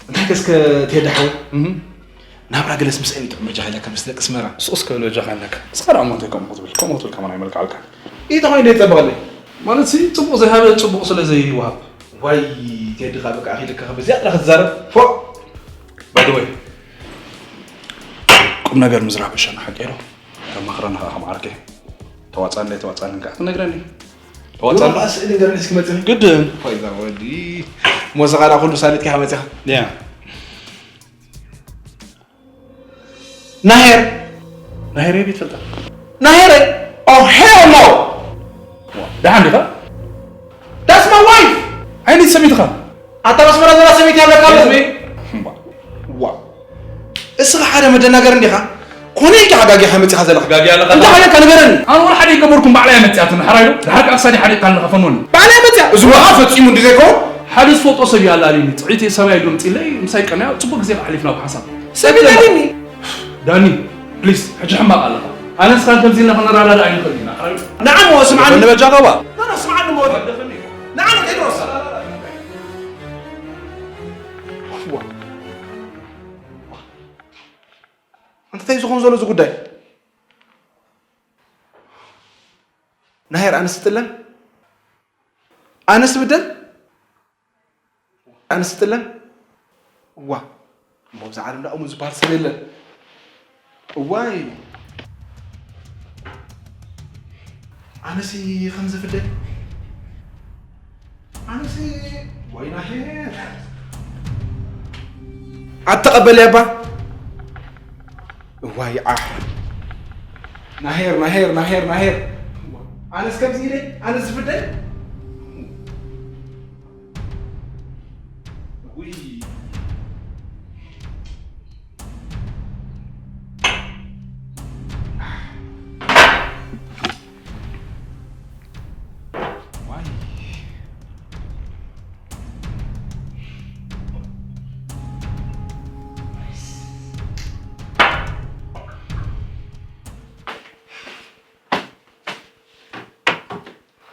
እንታይ ከ እስከ ትሄድ ሓወይ? እህ። ናብራ ገለስ ምስአን ይጥዕም በጃኻ ኢለካ ምስ ደቂ ኣስመራ። ስቕ እስከ በል በጃኻ ኢለካ። እስኻ ደኣ እሞ እንታይ ከምኡ ክትብል? ከምኡ ክትብል ከማን ኣይመልክዓልካን። ኢታ ኾይኑ ደይጸበቐለይ። ማለት ሲ ጽቡቕ ዘይሃበ ጽቡቕ ስለ ዘይወሃብ። ዋይ ቴዲ ኸኣ በቃ ኣኺልካ በዚኣ ጥራሕ ክትዛረብ። ፎእ። By the way፣ ቁም ነገር ምዝራብ እሸና ሓቂ ዶ? ከማኽረኒ ኸኣ ከም ዓርከይ። ተዋጻለይ ተዋጻለይ ከኣ ትነግረኒ። ተዋጻለይ። ኸኣ ስእሊ ገርኒ እስኪ መጽእ። ግድን። ኮይዛ ወዲ። ሞስኻ ደኣ ኩሉ ሳልጥካ መጽኻ። ያ። ናሄር። ናሄር ቤት ፈልጣ። ናሄር? Oh, hell no! ደሓን ዲኻ? That's my wife! ኣይነት ሰበይትኻ? ኣታ መስመራ ዘላ ሰበይቲ ኣለካ ኣሎ። ዋ። እስኻ ሓደ መደናገር እንዲኻ? ኮነ ኢልካ ጋጊኻ መጺኻ ዘለኻ። ጋጊ ኣለኻ? እንታይ ሓደካ ንገረኒ። ኣነ ወላ ሓደ ይገበርኩም ባዕላ እያ መጺኣትኒ። ሓራይ ዶ? ድሓር ከኣ ክሳዲ ሓደ ካልኒ ከፈንወኒ። ባዕላ እያ መጺኣ? እዚ ወርሓ ፈጺሙ እንዲ ዘይከውን? ሓደ ዝፈልጦ ሰብ እዩ ኣላልዩኒ። ጽዒት እየ ሰብኣይ ዶ ምጺለይ ምሳይ ቀንያ ጽቡቅ ግዜ ኣሕሊፍና ብሓሳብ። ሰብ ይደልኒ። ዳኒ፣ ፕሊስ፣ ሕጂ ሕማቕ ኣለኻ። ኣነስ ካን ከምዚ ኢልና ክንረዳዳእ ኣይንኽእል ኢና። ሓራይ ዶ? ንዓሞ ስምዓኒ። ንበጃ ኸባ? ኖ፣ ኖ፣ ስምዓኒ እሞ። ንዓሞ ቴድሮስ። ዋ። እንታይ ዝኾን ዘሎ እዚ ጉዳይ? ናሄር ኣነስ ትጥለም? ኣነስ ትብደል? ኣነስ ትጥለም? ዋ። እሞ ኣብዚ ዓለም ደኣ እሙን ዝበሃል ሰብ የለን። እዋይ። ኣነሲ ከም ዝፍደል? ኣነሲ ወይ ናሄር። ኣተቐበል ያባ። እዋይ ዓሕ። ናሄር፣ ናሄር፣ ናሄር፣ ናሄር። ኣነስ ከምዚ ኢለ? ኣነስ ዝፍደል? ውይ። ዋይ።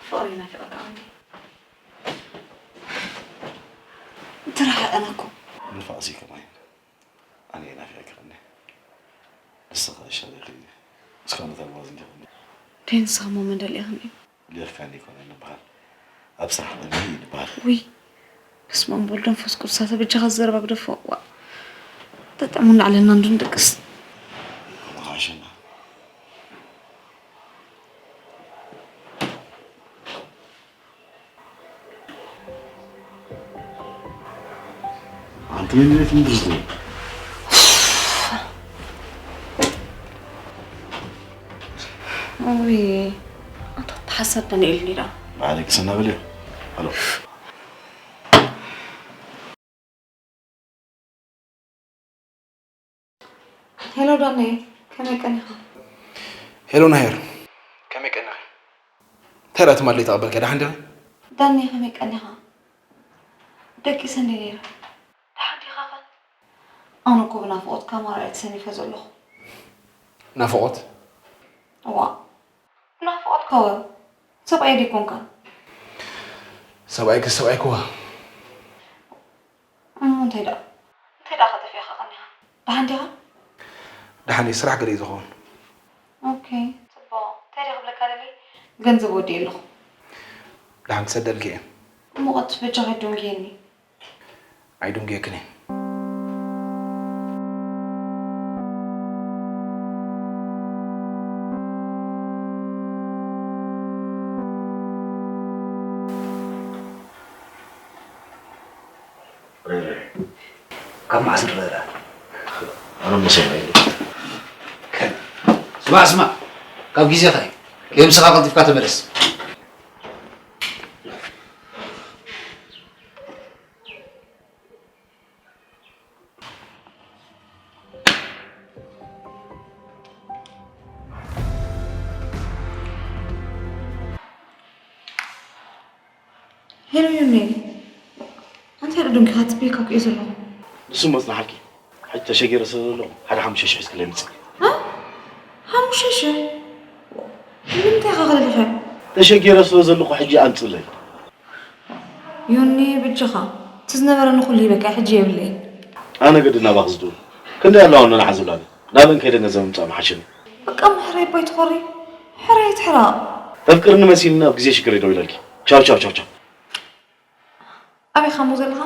ፍቕሪ ናፊቐካ እየ። ተረሓቐና እኮ። ንፋቕሲ ከማይ። ኣነ ናፊቐኪ ቐኒ። ንስኻ ይሻለኪ። እስካብ መታን ዋዝ እንዲኹም። ደይ ንስኻ እሞ መን ደሊእኽኒ? ደሊእካኒ ኣይኮነን ንበሃል። ኣብ ስራሕ ቐኒ ንበሃል። ውይ፣ በስመ ኣብ ወወልድ ወመንፈስ ቅዱስ፣ ኣታ በጃኻ ዘረባ ግደፎ። ዋ። ተጥዕሙና ኣለና እንዶ ንደቅስ። ከማኻ ኣሸና። ኣንቲ ምን ቤት ምድርስ ነው? ውይ፣ ኣታ ተሓሳብ ዳንኤል ኒራ። ባዕለይ ክሰና በልዮ። ሄሎ። ሄሎ ዳኔ፣ ከመይ ቀኒኻ? ሄሎ ናሄር፣ ከመይ ቀኒኺ? እንታይ ደኣ ትማሊ ተቐበልካ? ደሓን ዲኺ? ዳኔ፣ ከመይ ቀኒኻ? ደቂሰ እንደ ነይረ። ደሓን ዲኻኸ? ኣነ እኮ ብናፍቖት ካማራ እየ ተሰኒፈ ዘለኹ። ናፍቖት? እዋ፣ ብናፍቖት ከወ ሰብኣይ ዲኮንካ? ሰብኣይኪ ሰብኣይኪ እዋ። እሞ እንታይ ደኣ? እንታይ ደኣ ከጠፊእኻ ቀኒኻ? ደሓን ዲኻ? ደሓን እየ፣ ስራሕ ገለ እዩ ዝኸውን። ኦኬ፣ ጽቡቕ። እንታይ ደኣ ክብለካ ደልየ? ገንዘብ ወዲኤ ኣለኹ። ደሓን ክሰደልኪ እየ። እሞ ቀልጥፍ በጃኻ ኣይትደንጉየኒ። ኣይድንጉየክን እየ። ካብ መዓስ ንረዳእ? ኣነ እሞ ሰብኣይ ኢለ። ስማዕ፣ ስማዕ፣ ካብ ግዜኻ እዩ። ከየምስኻ ቀልጢፍካ ተመለስ። ሄሎ ዮኒ፣ እንታይ ደኣ ደንጊኻ ትብል? ካብ እየ ዘለኹ። ንሱ መጽናሓልኪ። ሕጂ ተሸጊረ ስለ ዘለኹ ሓደ ሓሙሽተ ሽሕ እስኪ ለምጽ። እ? ሓሙሽተ ሽሕ? ንምንታይ ኢኻ ከለሊኻ? ተሸጊረ ስለ ዘለኹ ሕጂ ኣምጽለይ። ዮኒ፣ በጃኻ፣ እቲ ዝነበረኒ ኩሉ ሂበካ፣ ሕጂ የብለይን። ኣነ ግዲ ናባኺ ዝደውል። ክንደይ ኣለዋ ንዓዘብላኒ? ናበን ከይደ ገንዘብ ምምፃእ ምሓሸኒ። በቃ እሞ ሕራይ ኣቦይ ትኾሪ። ሕራይ ትሕራቕ። ተፍቅርኒ መሲልኒ ኣብ ግዜ ሽግር ደው ኢለልኪ። ቻው ቻው ቻው ቻው። ኣበይ ኢኻ እሞ ዘለኻ?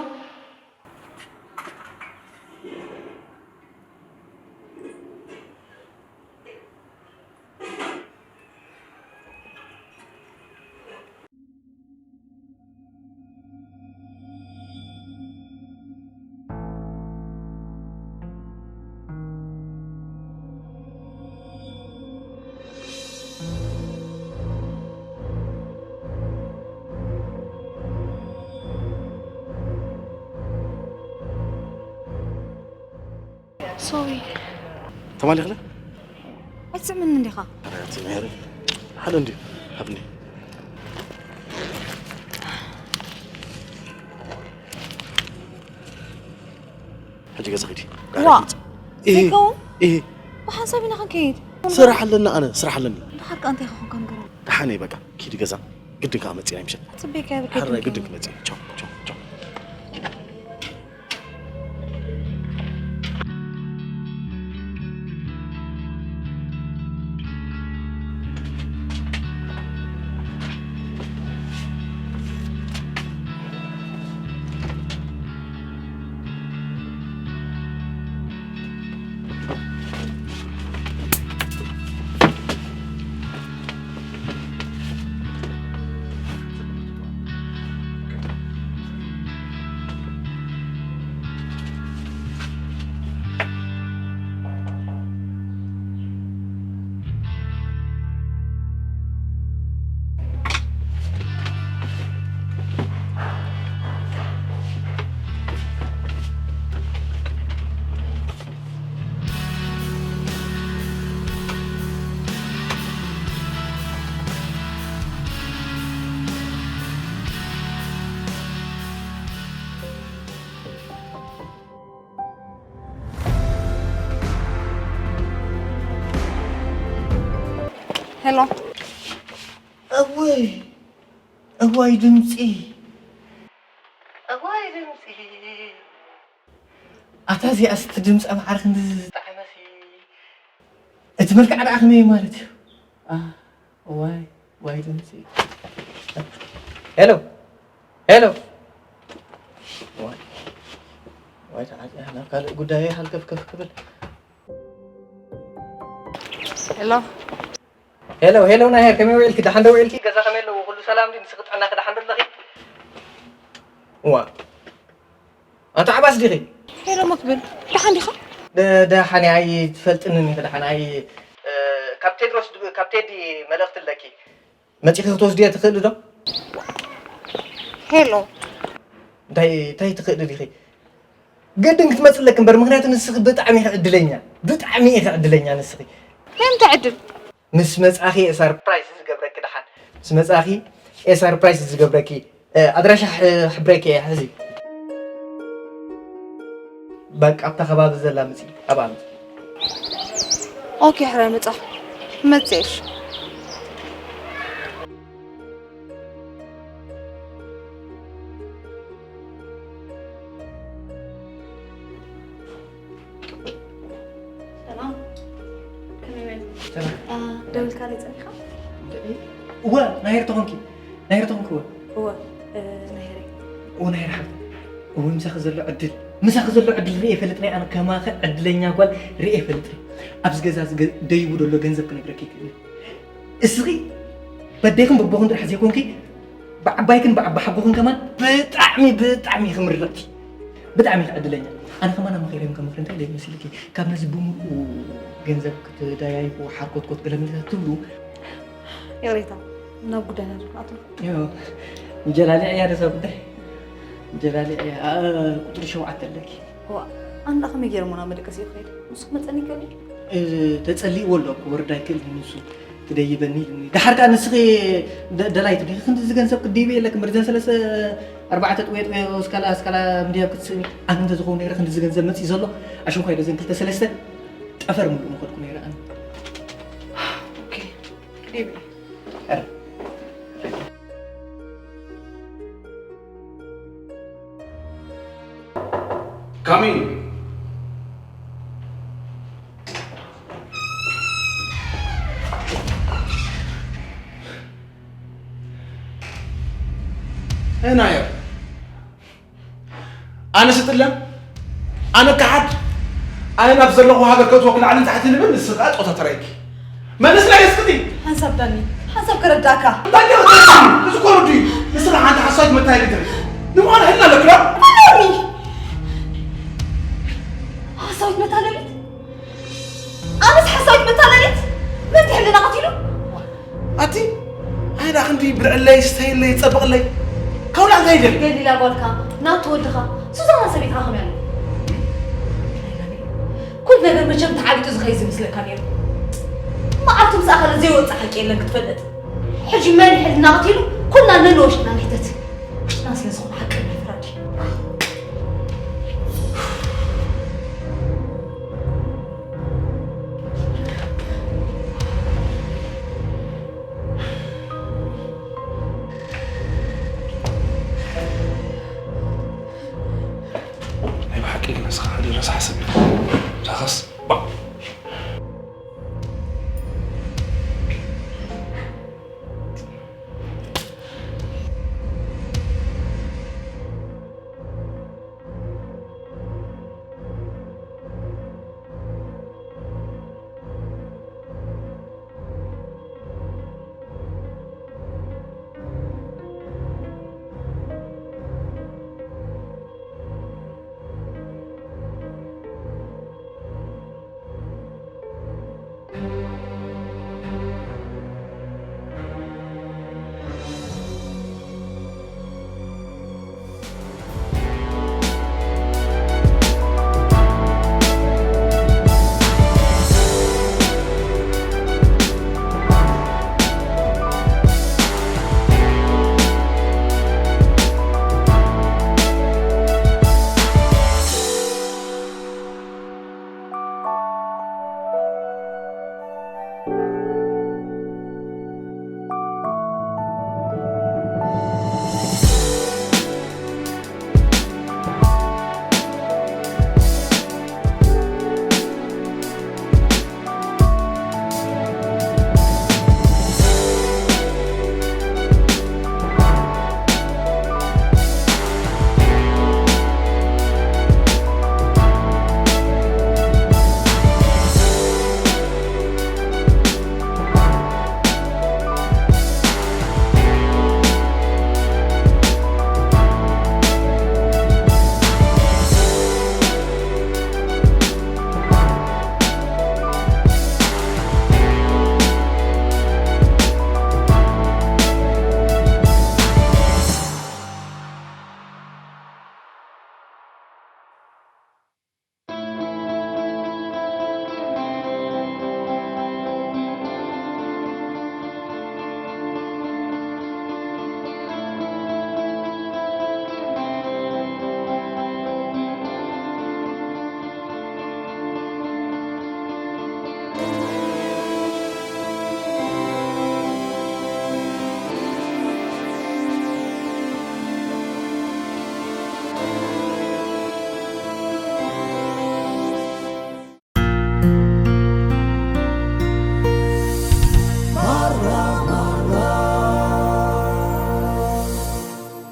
ሶሪ። ተማሊኽለ? ኣይትስዕምኒ እንዲኻ? ኧረ፣ እቲ ነይሩ። ሓደ እንድዩ፣ ሃብኒ። ሕጂ ገዛ ኺዲ። ዋ፣ ዳይሬክት። ኢሂ፣ ዘይከውን? ኢሂ። ብሓንሳብ ኢና ክንከይድ። ስራሕ ኣለኒ ኣነ፣ ስራሕ ኣለኒ። ደሓር ከ እንታይ ክኾንካ ንገረኒ። ደሓን እየ በቃ፣ ኪዲ ገዛ። ግድን ከኣ መጺና ምሸት። ጽበይካ ይብከ ሓራይ ግድን። ግድን ክመጺ። ቻው፣ ቻው፣ ቻው። ሄሎ። እዋይ፣ እዋይ ድምፂ፣ እዋይ ድምፂ። ኣታ እዚኣስ እቲ ድምፂ ኣምሓራ ክንዲ ዝጠዓመሲ፣ እቲ መልክዓ ደኣ ከመይ ማለት እዩ? ኣ፣ ዋይ፣ ዋይ ድምፂ። ሄሎ፣ ሄሎ። ዋይ፣ ዋይ ተዓፅያ፣ ናብ ካልእ ጉዳይ ሃልከፍከፍ ክብል። ሄሎ። ሄሎ፣ ሄሎ፣ ናሄር፣ ከመይ ውዒልኪ? ደሓን ዶ ውዒልኪ? ገዛ ከመይ ኣለዎ? ኩሉ ሰላም ድዩ? ንስኺ ጥዕናኺ ደሓን ዶ ኣለኺ? ዋ፣ ኣንታ ዓባስ ዲኺ? ሄሎ፣ መክብብ፣ ደሓን ዲኻ? ደ-፣ ደሓን እየ፣ ኣይትፈልጥንን ኢኺ፣ ደሓን ኣይ-፣ እ፣ ካብ ቴድሮስ ድ-፣ ካብ ቴዲ መልእኽቲ ኣለኪ። መጺኺ ክትወስድዮ ትኽእሊ ዶ? ሄሎ። እንታይ፣ እንታይ ትኽእሊ ዲኺ? ግድን ክትመጽለኪ እምበር፣ ምኽንያቱ ንስኺ ብጣዕሚ ኢኺ ዕድለኛ፣ ብጣዕሚ ኢኺ ዕድለኛ ንስኺ። እንታይ ዕድል? ምስ መጻኺ እየ ሰርፕራይዝ ዝገብረኪ። ደሓን ምስ መጻኺ እየ ሰርፕራይዝ ዝገብረኪ። እ፣ ኣድራሻ ሕ-፣ ሕብረኪ እየ፣ ሕዚ። በቃ ኣብታ ከባቢ ዘላ ምጺ፣ ኣብኣ ምጺ። ኦኬ፣ ሕራይ መጻ። መጽኤሽ። ሰላም። ከመይ ውዒልኩም? ሰላም። አ፣ ደዊልካለይ ጸኒሕካ? እወ፣ ናሄር ተኾንኪ። ናሄር ተኾንኪ፣ እወ። እወ፣ እ፣ ናሄር። እወ፣ ናሄር ሓብቲ። እወ፣ ምሳኺ ዘሎ ዕድል። ምሳኺ ዘሎ ዕድል ርእየ ይፈልጥን እየ ኣነ ከማኺ ዕድለኛ ጓል ርእየ ይፈልጥን እየ። ኣብዚ ገዛ እዚ ገ-፣ ደይቡ ዘሎ ገንዘብ ክነግረኪ ይክእል እየ። እስኺ በዴኽን በቦኽን ጥራሕ ዘይኮንኪ፣ ብዓባይክን ብዓቢ ሓጎኽን ከማን ብጣዕሚ፣ ብጣዕሚ ኢኺ ምርቕቲ። ብጣዕሚ ኢኺ ዕድለኛ። ኣነ ከማን ኣማኺረዮም ከም ምኽሪ እንታይ ኢለ መሲልኪ? ካብ ነዚ ብምሉኡ ገንዘብ ክትደያይፉ፣ ሓርኮትኮት ገለ መለ ትብሉ። ይቕሬታ፣ ናብ ጉዳይና ዶ ክንኣቱ ንኽእል? ዮ፣ እንጀላሊዕ እያ ነዛ ጉዳይ። እንጀላሊዕ እያ። ኣ፣ ቁጽሪ ሸውዓተ ኣለኪ። እዋ፣ ኣነ ደኣ ከመይ ገይረ እሞ ናብ መደቀሲ ክኸይድ? ንሱ ክመጸኒ ይኽእል እዩ? እ፣ ተጸሊእዎ ኣሎ እኮ፣ ክወርድ ኣይክእልን ንሱ። ትደይበኒ ኢሉኒ። ደሓር ከኣ ንስኺ ደ-፣ ደላይቲ ዲኺ? ክንድዚ ገንዘብ ክትድይቢ የለኪ። እምበር እዘን ሰለስተ፣ ኣርባዕተ ጥውየ ጥውየ እስካላ፣ እስካላ ምድያብ ክትስእኒ። ኣነ እንተዝኸውን ነይረ ክንድዚ ገንዘብ መጺኡ ዘሎ፣ ኣሽንኳይ ዶ ዘን ክልተ ሰለስተ ጠፈር ምሉእ ምኸድኩ ነይረ ኣነ። ኦኬ፣ ክድይቢ። ኧረ። Come in. ኣነ ስጥለ፣ ኣነ ከሓድ፣ ኣነ ናብ ዘለኹ ሃገር ከእትወኪ ላዕልን ታሕትን እብል፣ ንስኺ ከኣ ጾታ ተራይኪ። መልስለይ እስክቲ። ሓንሳብ ዳኒ፣ ሓንሳብ ከረዳእካ። እንታይ ገይረ ትረዳእኒ? እዚ እኮ ርዱእ እዩ። ንስኺ ሓንቲ ሓሳዊት መታለሊት ኢኺ። ንምዃኑ ሕልና ኣለኪ ዶ? ዳኒ! ሓሳዊት መታለሊት? ኣነስ ሓሳዊት መታለሊት? መን ሕልና ቀቲሉ? ኣቲ፣ ኣይ ዳ ክንዲ ብልዕለይ፣ ስተይለይ፣ ጸብቕለይ። ካብኡ እንታይ ይደሊ? ገሊላ ጓልካ፣ ናቱ ወድኻ፣ ሱዛና ሰበይትኻ ከመይ ኣሎ? ኩሉ ነገር መቸም ተዓቢጡ ዝኸይድ ዝመስለካ ነይሩ። መዓልቱ ምስ ኣኸለ ዘይወጽእ ሓቂ የለን ክትፈልጥ። ሕጂ መን ሕልና ቀቲሉ? ኩልና ነንወሽጥና ንሕተት።